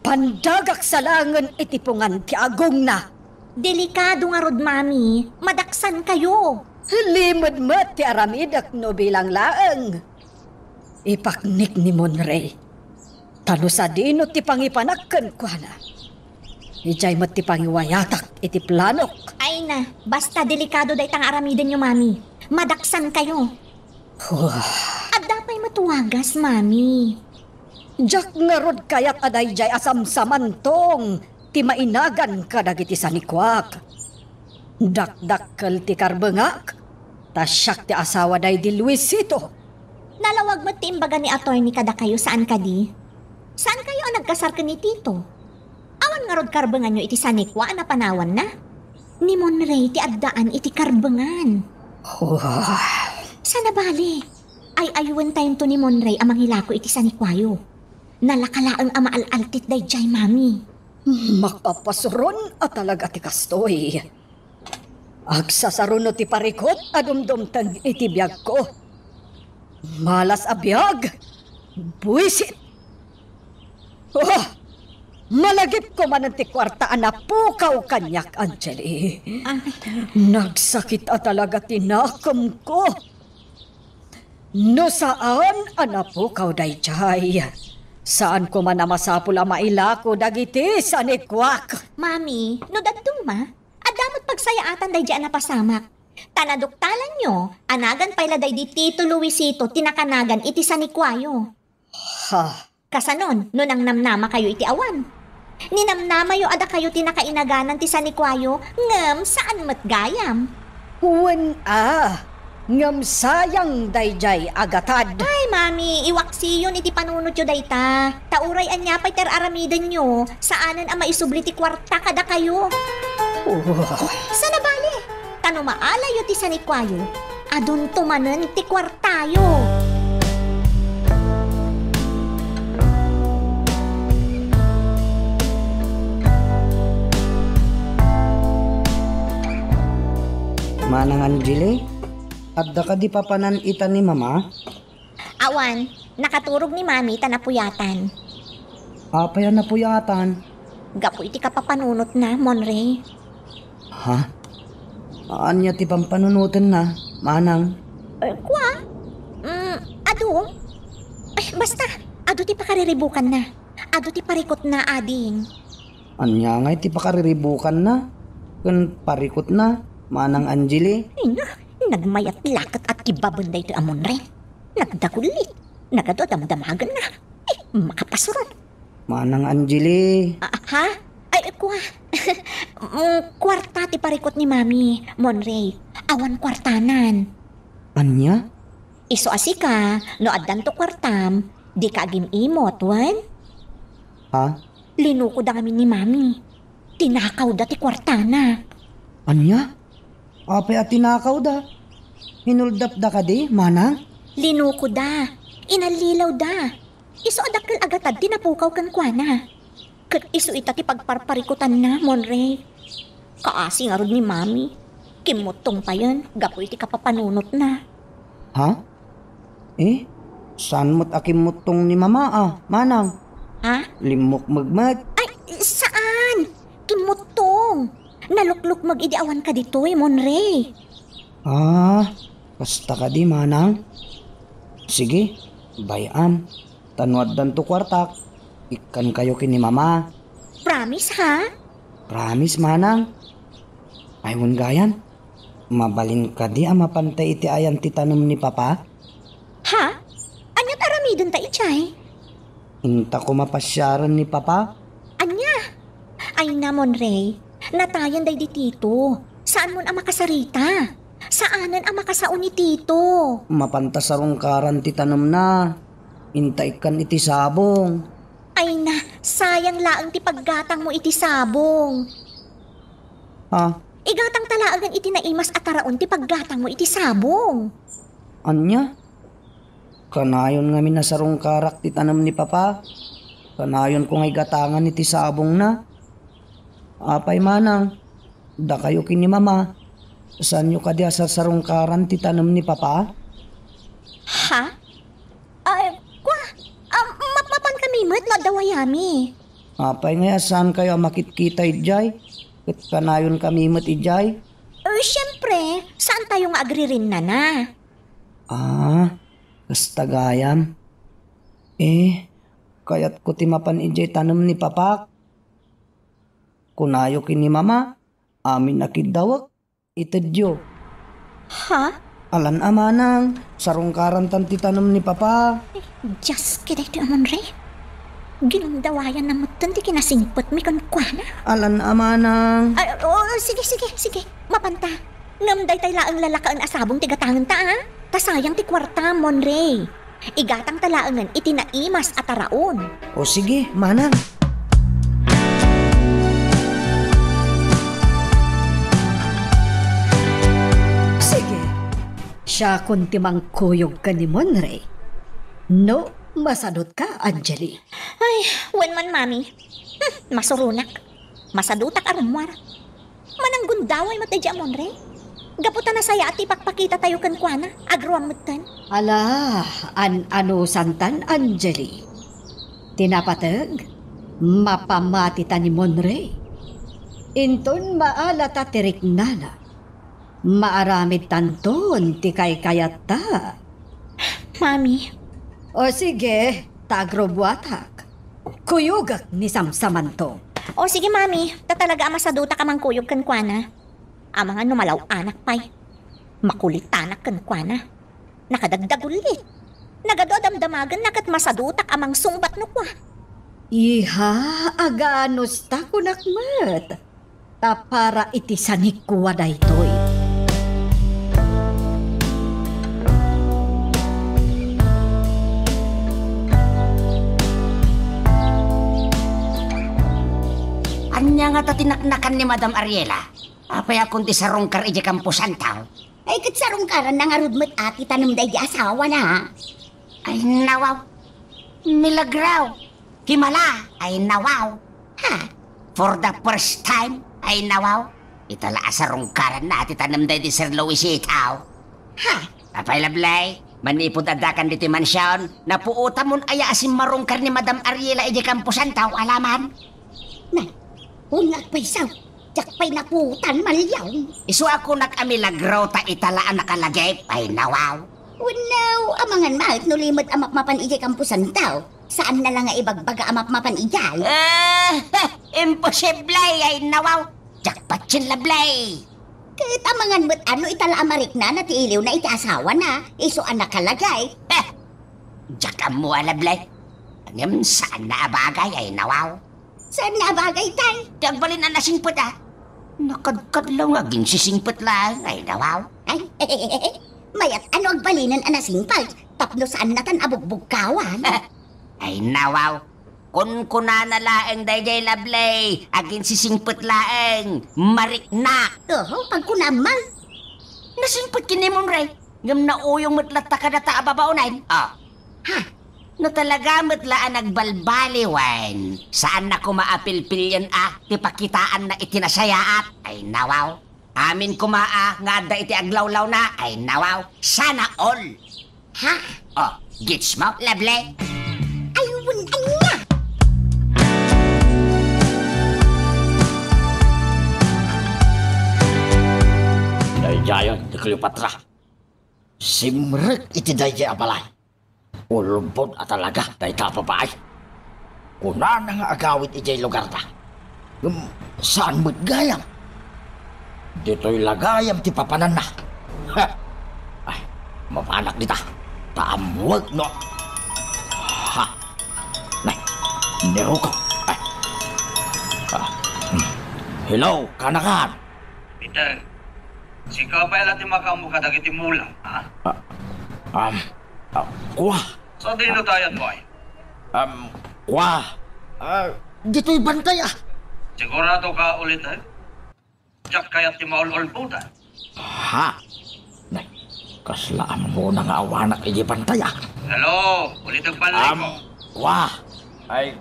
Pandagak sa laengen iti pungan ti agongna. Delikado ngarud, Mami. Madaksankayo. Limed met ti aramidek no bilang laeng. Ipaknik ni Monrey. Ta no sadino ti pangipanak kenkuana, idiay met ti pangiwayatak iti planok. Ay na, basta delikado dayta nga aramidenyo, Mami. Madaksankayo. Huh. Adda pay met wagas, Mami. Diak ngarud kayat a daydiay a samsamantong ti mainagan kadagiti sanikuak. Dakdakkel ti karbengak, ta siak ti asawa daydi Luisito. Nalawag met ti imbaga ni Attorney kadakayo, saan kadi? Saankayo a nagkasar ken ni Tito? Awan ngarud karbenganyo iti sanikua a napanawanna? Ni Monrey ti addaan iti karbengan. Wah. Sana bale, ay-ayuentayonto ni Monrey a mangilako iti sanikuayo. Nalaka laeng a maal-altit daydiay, Mami. Mapapasuron a talaga ti kastoy. Agsasaruno ti parikut a dumdumteng iti biagko. Malas a biag! Buisit! Oh! Malagipko manen ti kuarta a napukaw kaniak, Angeli. Ah. Nagsakit a talaga ti nakemko. No saan a napukaw daydiay, saan koma a masapul a mailako dagiti sanikuak. Mami, no dadduma, adda met pagsayaatan daydiay a napasamak. Ta naduktalanyo a nagan pay la daydi Tito Luisito ti nakanagan iti sanikuayo. Ha? Kasanon, no nangnamnamakayo iti awan? Ninamnamayo a dakayo ti nakainaganan ti sanikuayo, ngem saan met gayam. Wen a, ngem sayang daydiay a gatad. Ay, Mami, iwaksiyon iti panunotyo dayta. Ta uray ania pay ti ar-aramidenyo, saanen a maisubli ti kuarta kadakayo. Oh. Sana bale, ta no maalayo ti sanikuayo, adunto manen ti kuartayo. Manang Angeli, adda kadi papanan ita ni Mama? Awan, nakaturog ni Mami ta napuyatan. Apay a napuyatan? Gapu iti kapapanunotna, Monrey. Ha? Ania ti pampanunotenna, manang? Eh, kua? Mm, adu. Eh, basta, adu ti pakariribukanna. Adu ti parikutna, ading. Ania ngay ti pakariribukanna ken parikutna, Manang Angeli? Ay na, nagmayat la ket agkibaben daytoy a Monrey. Nagdagulit. Nagadu a damdamagenna. Eh, makapasurot. Manang Angeli. Ah, ha? Ay, kua. Mm, kuarta ti parikut ni Mami, Monrey. Awan kuartanan. Ania? Isu a sika, no addanto kuartam, dika agim-imot, wen? Ha? Linukoda ngamin ni Mami. Tinakawda ti kuartana. Ania? Apay a tinakawda? Hinuldapda kadi, Manang? Linukoda. Inallilawda. Isu a dakkel a gatad ti napukaw kenkuana. Ket isu ita ti pagparparikutanna, Monrey. Kaasi ngarud ni Mami. Kimmuttong payen gapu iti kapapanunotna. Ha? Eh, saan met a kimmuttong ni Mama a, Manang? Ha? Limmukmeg met. Ay, saan! Kimmuttong! Naluklukmeg idi awan ka ditoy, Monrey. Ah, kasta kadi, Manang? Sige, bay-am. Ta no addanto kuartak, ikkankayo ken ni Mama. Promise, ha? Promise, Manang. Ay, wen gayam, mabalin kadi a mapanta iti ayan ti tanem ni Papa? Ha? Aniat aramidenta idiay? Inta koma pasiaren ni Papa. Ania? Ay na, Monrey, natayen daydi Tito. Saanmon a makasarita. Saanen a makasao ni Tito. Mapanta sarungkaran ti tanemna. Inta ikkan iti sabong. Ay na, sayang laeng ti paggatangmo iti sabong. Ha? Igatangta laengen iti naimas a taraon ti paggatangmo iti sabong. Ania? Kanayon ngamin a sarungkarak ti tanem ni Papa. Kanayonko nga igatangan iti sabongna. Apay, Manang, dakayo ken ni Mama, saanyo kadi a sarsarungkaran ti tanem ni Papa? Ha? Ay, kua, ah, mapmapan kami met no adda wayami. Apay ngay a saankayo a makitkita idiay? Ket kanayon kami met idiay? Eh, siempre, saantayo nga agririnnana. Ah, kasta gayam. Eh, kayatko ti mapan idiay tanem ni Papak. Kunayo ken ni Mama, amin a kiddawek, itedyo. Ha? Alan a Manang, sarungkarantan ti tanem ni Papa. Ay, Dios, kadaytoy a Monrey. Ginundawayanna metten ti kinasingpetmi kenkuana. Alan a Manang. Ay, oo, sige, sige, sige. Mapanta. Ngem daytay laeng lalakaen a sabong ti gatangenta, a? Ta sayang ti kuarta, Monrey. Igatangta laengen iti naimas a taraon. O sige, Manang. Sige. Siakon ti mangkuyog ken ni Monrey. No, masadutka, Angeli. Ay, wen man, Mami. Hmm, masuronak. Masadutak a rummuar. Mananggundaway met daydi a Monrey. Gapu ta nasayaat ti ipakpakitatayo kenkuana, agruam metten. Ala, an-anusantan, Angeli. Ti napateg, mapamatita ni Monrey. Inton maalata ti riknana, maaramidtanton ti kaykayatta. Mami. O sige, ta agrubuatak. Kuyogek ni Samsamanto. O sige, Mami, ta talaga a masadutak a mangkuyog kenkuana. Amangan no malaw-anak pay. Makulitanak kenkuana. Nakadagdagulit. Nagadu a damdamagenna ket masadutak a mangsungbat no kua. Iha, aganusta kunak met. Ta para iti sanikua daytoy. Ania ngata ti naknakan ni Madam Ariela? Apay a kun ti sarungkar idiay kamposanto? Ay, ket sarungkaranna ngarud met a ti tanem daydi asawana. Ay, nawaw. Milagro. Kimala. Ay, nawaw. Ha? For the first time. Ay, nawaw. Ita la a sarungkaranna ti tanem daydi Sir Luisito. Ha? Apay, Lablay, manipud addakan ditoy mansion, napuotamon aya a simmarungkar ni Madam Ariela idiay kamposanto, alaman? Na, wen nga agpayso, diak pay napuotan, Maliong. Isu a kunak a milagro ta ita la a nakalagip, ay nawaw. Wenno, amangan met no limed a mapmapan idiay kamposanto. Saanna la nga ibagbaga a mapmapan idiay? Ah, imposible, ay nawaw. Jackpot yun, Lovely. Ket amangan met a no ita la a mariknana ti iliwna iti asawana, isu a nakalagay. Eh, diak ammo a, Lovely. Ngem saanna a bagay, ay nawaw. Saanna a bagay, tay? Ti agbalin a nasingpet, a. Nakadkadlaw nga aginsisingpet laeng, ay nawaw. Ay, mayat a no agbalinen a nasingpet, tapno saannatan a bugbugkawan. Ay nawaw. Kunkunana laeng daydiay, Lovely, aginsisingpet laeng, mariknak. Oho, pagkunam man. Nasingpet ken ni Monray, ngem nauyong met latta kadata a babaonen. Ah. Ha? No talaga met la a nagbalbaliwen, saanna koma a pilpilian a ti pakitaanna iti nasayaat. Ay nawaw. Amin koma a nga adda iti aglawlawna, ay nawaw, sana all. Ha? Oh, gets mo, Lovely? Ay, wen, ania? Daydiayen ni Cleopatra. Simrek iti daydiay a balay. Ulbod a talaga dayta a babai. Kunana nga agawid idiay lugarda. Ngem saan met gayam? Ditoy la gayam ti papananna. Ha! Ay, mapanak dita. Ta ammoek no. Ha! Nay, niruko. Ay. Ah, hmm. Hello, kanakan. Peter, sika pay la ti makaammo kadagiti mula, ha? Ah, um, ah, kua. Sadino ti ayanmo, ay? Um, kua. Ah, ditoy bantay, ah. Sigurado ka, Uliteg? Diak kayat ti maul-ulbodan. Ha? Nay, kasla ammona nga awanak iti bantay, ah. Hello, Uliteg Balliko. Um, kua. Ay,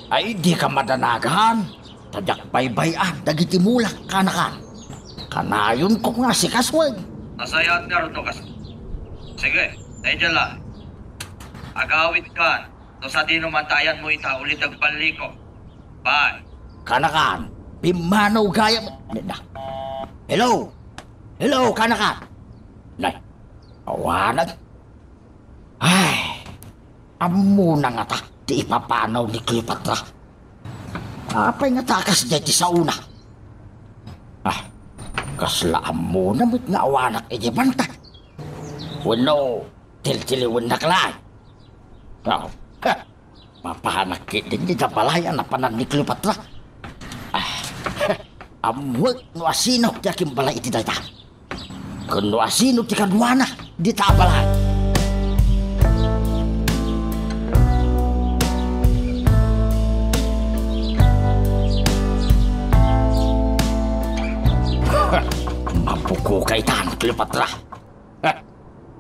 ay, dika madanagan. Ta diak baybay-an dagiti mulak, kanakan. Kanayonko nga asikasoen. Nasayaat ngarud no kas-, Sige, daydiay la. Agawidkan no sadino man ti ayanmo ita, Uliteg Balliko. Bye. Kanakan, pimmanaw gayam. Hello? Hello, kanakan? Nay, awanan. Ay, ammona ngata ti ipapanaw ni Cleopatra. Apay ngata a kasdiay ti saona? Ah, kasla ammona met nga awanak iti bantay. Wenno, tiltiliwennak laeng. Ah, ha, mapanak ketdin dita balay a napanan ni Cleopatra. Ah, ammoek no asino ti akimbalay iti dayta. Ken no asino ti kaduana dita a balay. Mapukoka itan, Cleopatra.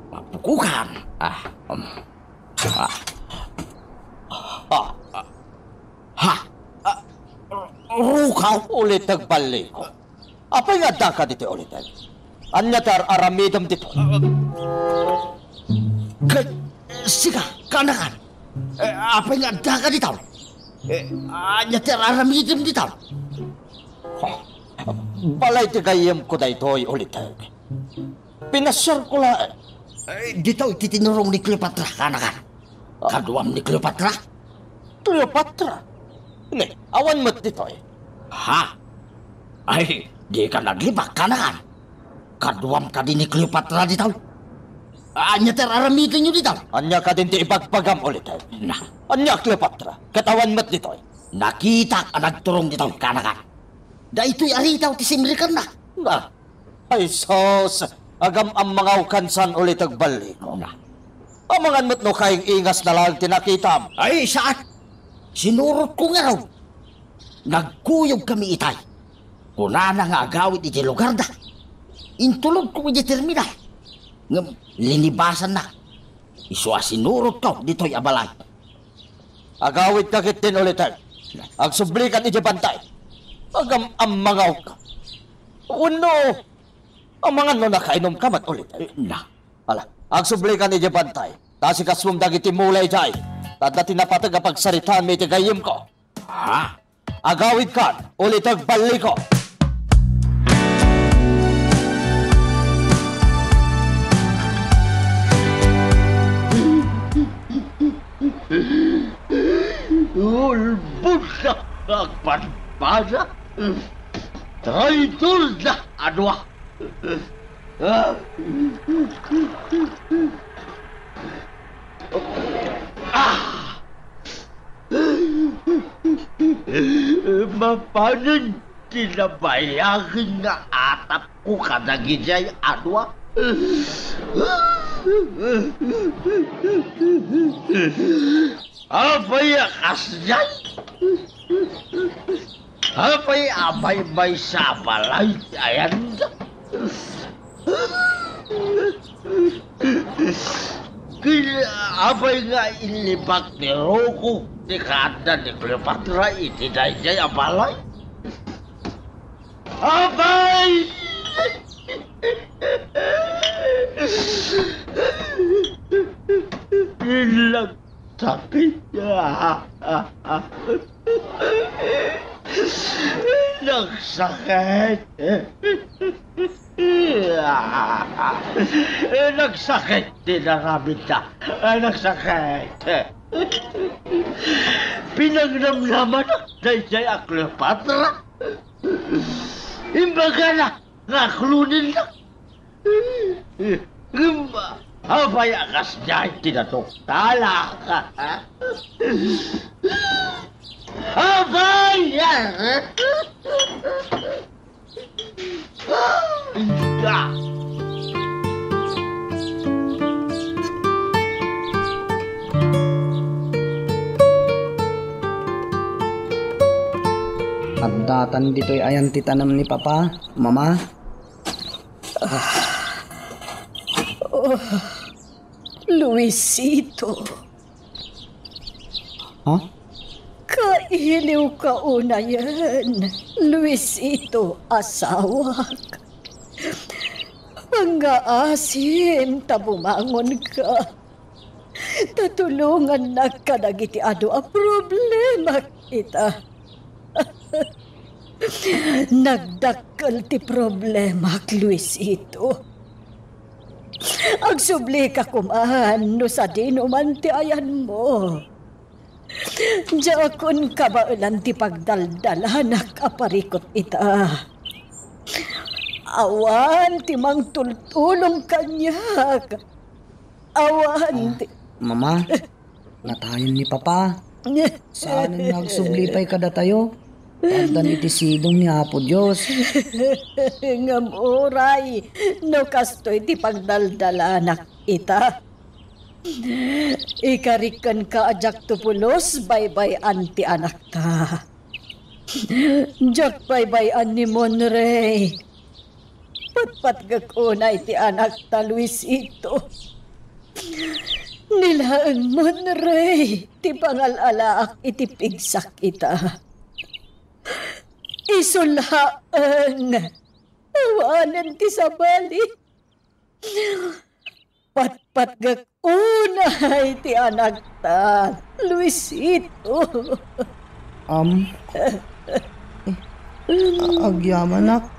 Mapukokan. Ah, um, ah. Ah, ah. Ha? Ah, rukaw, Uliteg Balliko. Apay nga addaka ditoy, Uliteg? Ania ti ar-aramidem ditoy? Kay, sika, kanakan. Eh, apay nga addaka ditoy? Eh, ania ti ar-aramidem ditoy? Balay ti gayyemko daytoy, Uliteg. Pinasiarko laeng. Eh, ditoy ti tinurong ni Cleopatra, kanakan. Ah. Kaduam ni Cleopatra? Cleopatra? Ni, awan met ditoy. Ha? Ay, dika naglibak, kanakan. Kaduam kadi ni Cleopatra ditoy? Ania ti ar-aramidenyo ditoy? Ania kadin ti ibagbagam, Uliteg? Na. Ania, Cleopatra? Ket awan met ditoy. Nakitak a nagturong ditoy, kanakan. Daytoy a ritaw ti simrekanna. Na. Ay, sus! Agam-ammangawkan san, Uliteg Balliko. Na. Amangan met no kaing-ingasna laeng ti nakitam. Ay, saan? Sinurotko ngarud. Nagkuyogkami itay. Kunana nga agawid iti lugarda. Intulodko iti terminal. Ngem linibasanna. Isu a sinurotko ditoy a balay. Agawidka ketdin, Uliteg. Agsublikan iti bantay. Agam-ammangawka. Wenno, amangan no nakainomka met, Uliteg. Na. Ala, agsublikan iti bantay. Ta asikasom dagiti mula idiay. Ta adda ti napateg a pagsaritaanmi iti gayyemko. Ha? Agawidkan, Uliteg Balliko. Kalbudda nga agpadpada. Traitorda a dua. Ah! Mapanen ti nabayagen nga atapko kadagijay a dua. Apay a kasdiay? Apay a maymaysa a balay ti ayanda? Ken apay nga inlibak ni Rocco ti kaadda ni Cleopatra iti daydiay a balay? Apay! Ilang sakit. Nagsakit. Nagsakit ti naramidda. Nagsakit. Pinangnamnamanak daydiay a Cleopatra. Imbagana nga aklonen na. Ngem apay a kasdiay ti natuktalak? Apay! Addatan ditoy ayan ti tanem ni Papa, Mama? Ah. Oh, Luisito. Ha? Kailiwka unayen, Luisito, asawak. Pangngaasim ta bumangonka. Ta tulongannak kadagiti adu a problemak ita. Nagdakkel ti problemak, Luisito. Agsublika koman no sadino man ti ayanmo. Diakon kabaelan ti pagdaldalanak a parikut ita. Awan ti mangtultulong kaniak. Awan Ah, ti Mama, natayen ni Papa. Saanen nga agsubli pay kadatayo. Addan iti sidong ni Apo Dios. Ngem uray no kastoy ti pagdaldalanak ita. Ikarik kenka a diakto pulos baybay-an ti anakta. Diak baybay-an ni Monrey. Patpatgek unay ti anakta, Luisito. Ni laeng Monrey ti pangal-alaak iti pigsak ita. Isu laeng. Awanen ti sabali. Patpatgek unay ti anakta, Luisito. Am, eh, a-, agyamanak,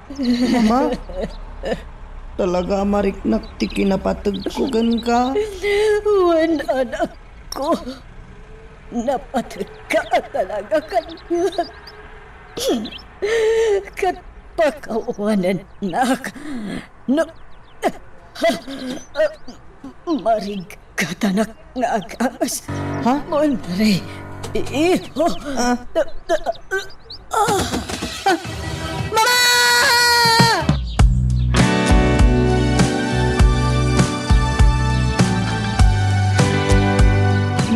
Mama. Talaga a mariknak ti kinapategko kenka. Wen, anakko. Napategka talaga kaniak. Ket pakawanennak no marigkatanak nga agagas. Ha? Monrey, iho. Ah. Ah! Mama!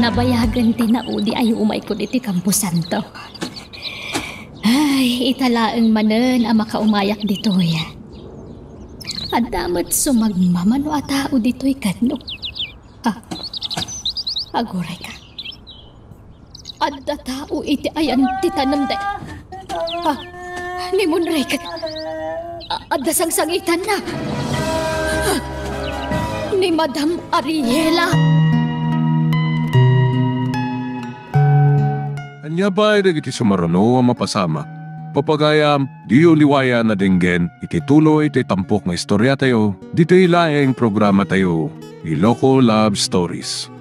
Nabayagen ti naudi a yumaykon iti kamposanto. Ay, ita laeng manen a makaumayak ditoy. Adda met sumagmamano a tao ditoy, kadno? Ah, agurayka. Adda tao iti ayan ti tanem de. Ah, ni Monrey ket, a-, adda sangsangitanna. Ah, ni Madam Ariela. Ania pay dagiti sumaruno a mapasamak? Papagayam, diyo liwayan a denggen iti tuloy ti tampok nga istoriatayo, ditoy laeng programatayo, Iloko Love Stories.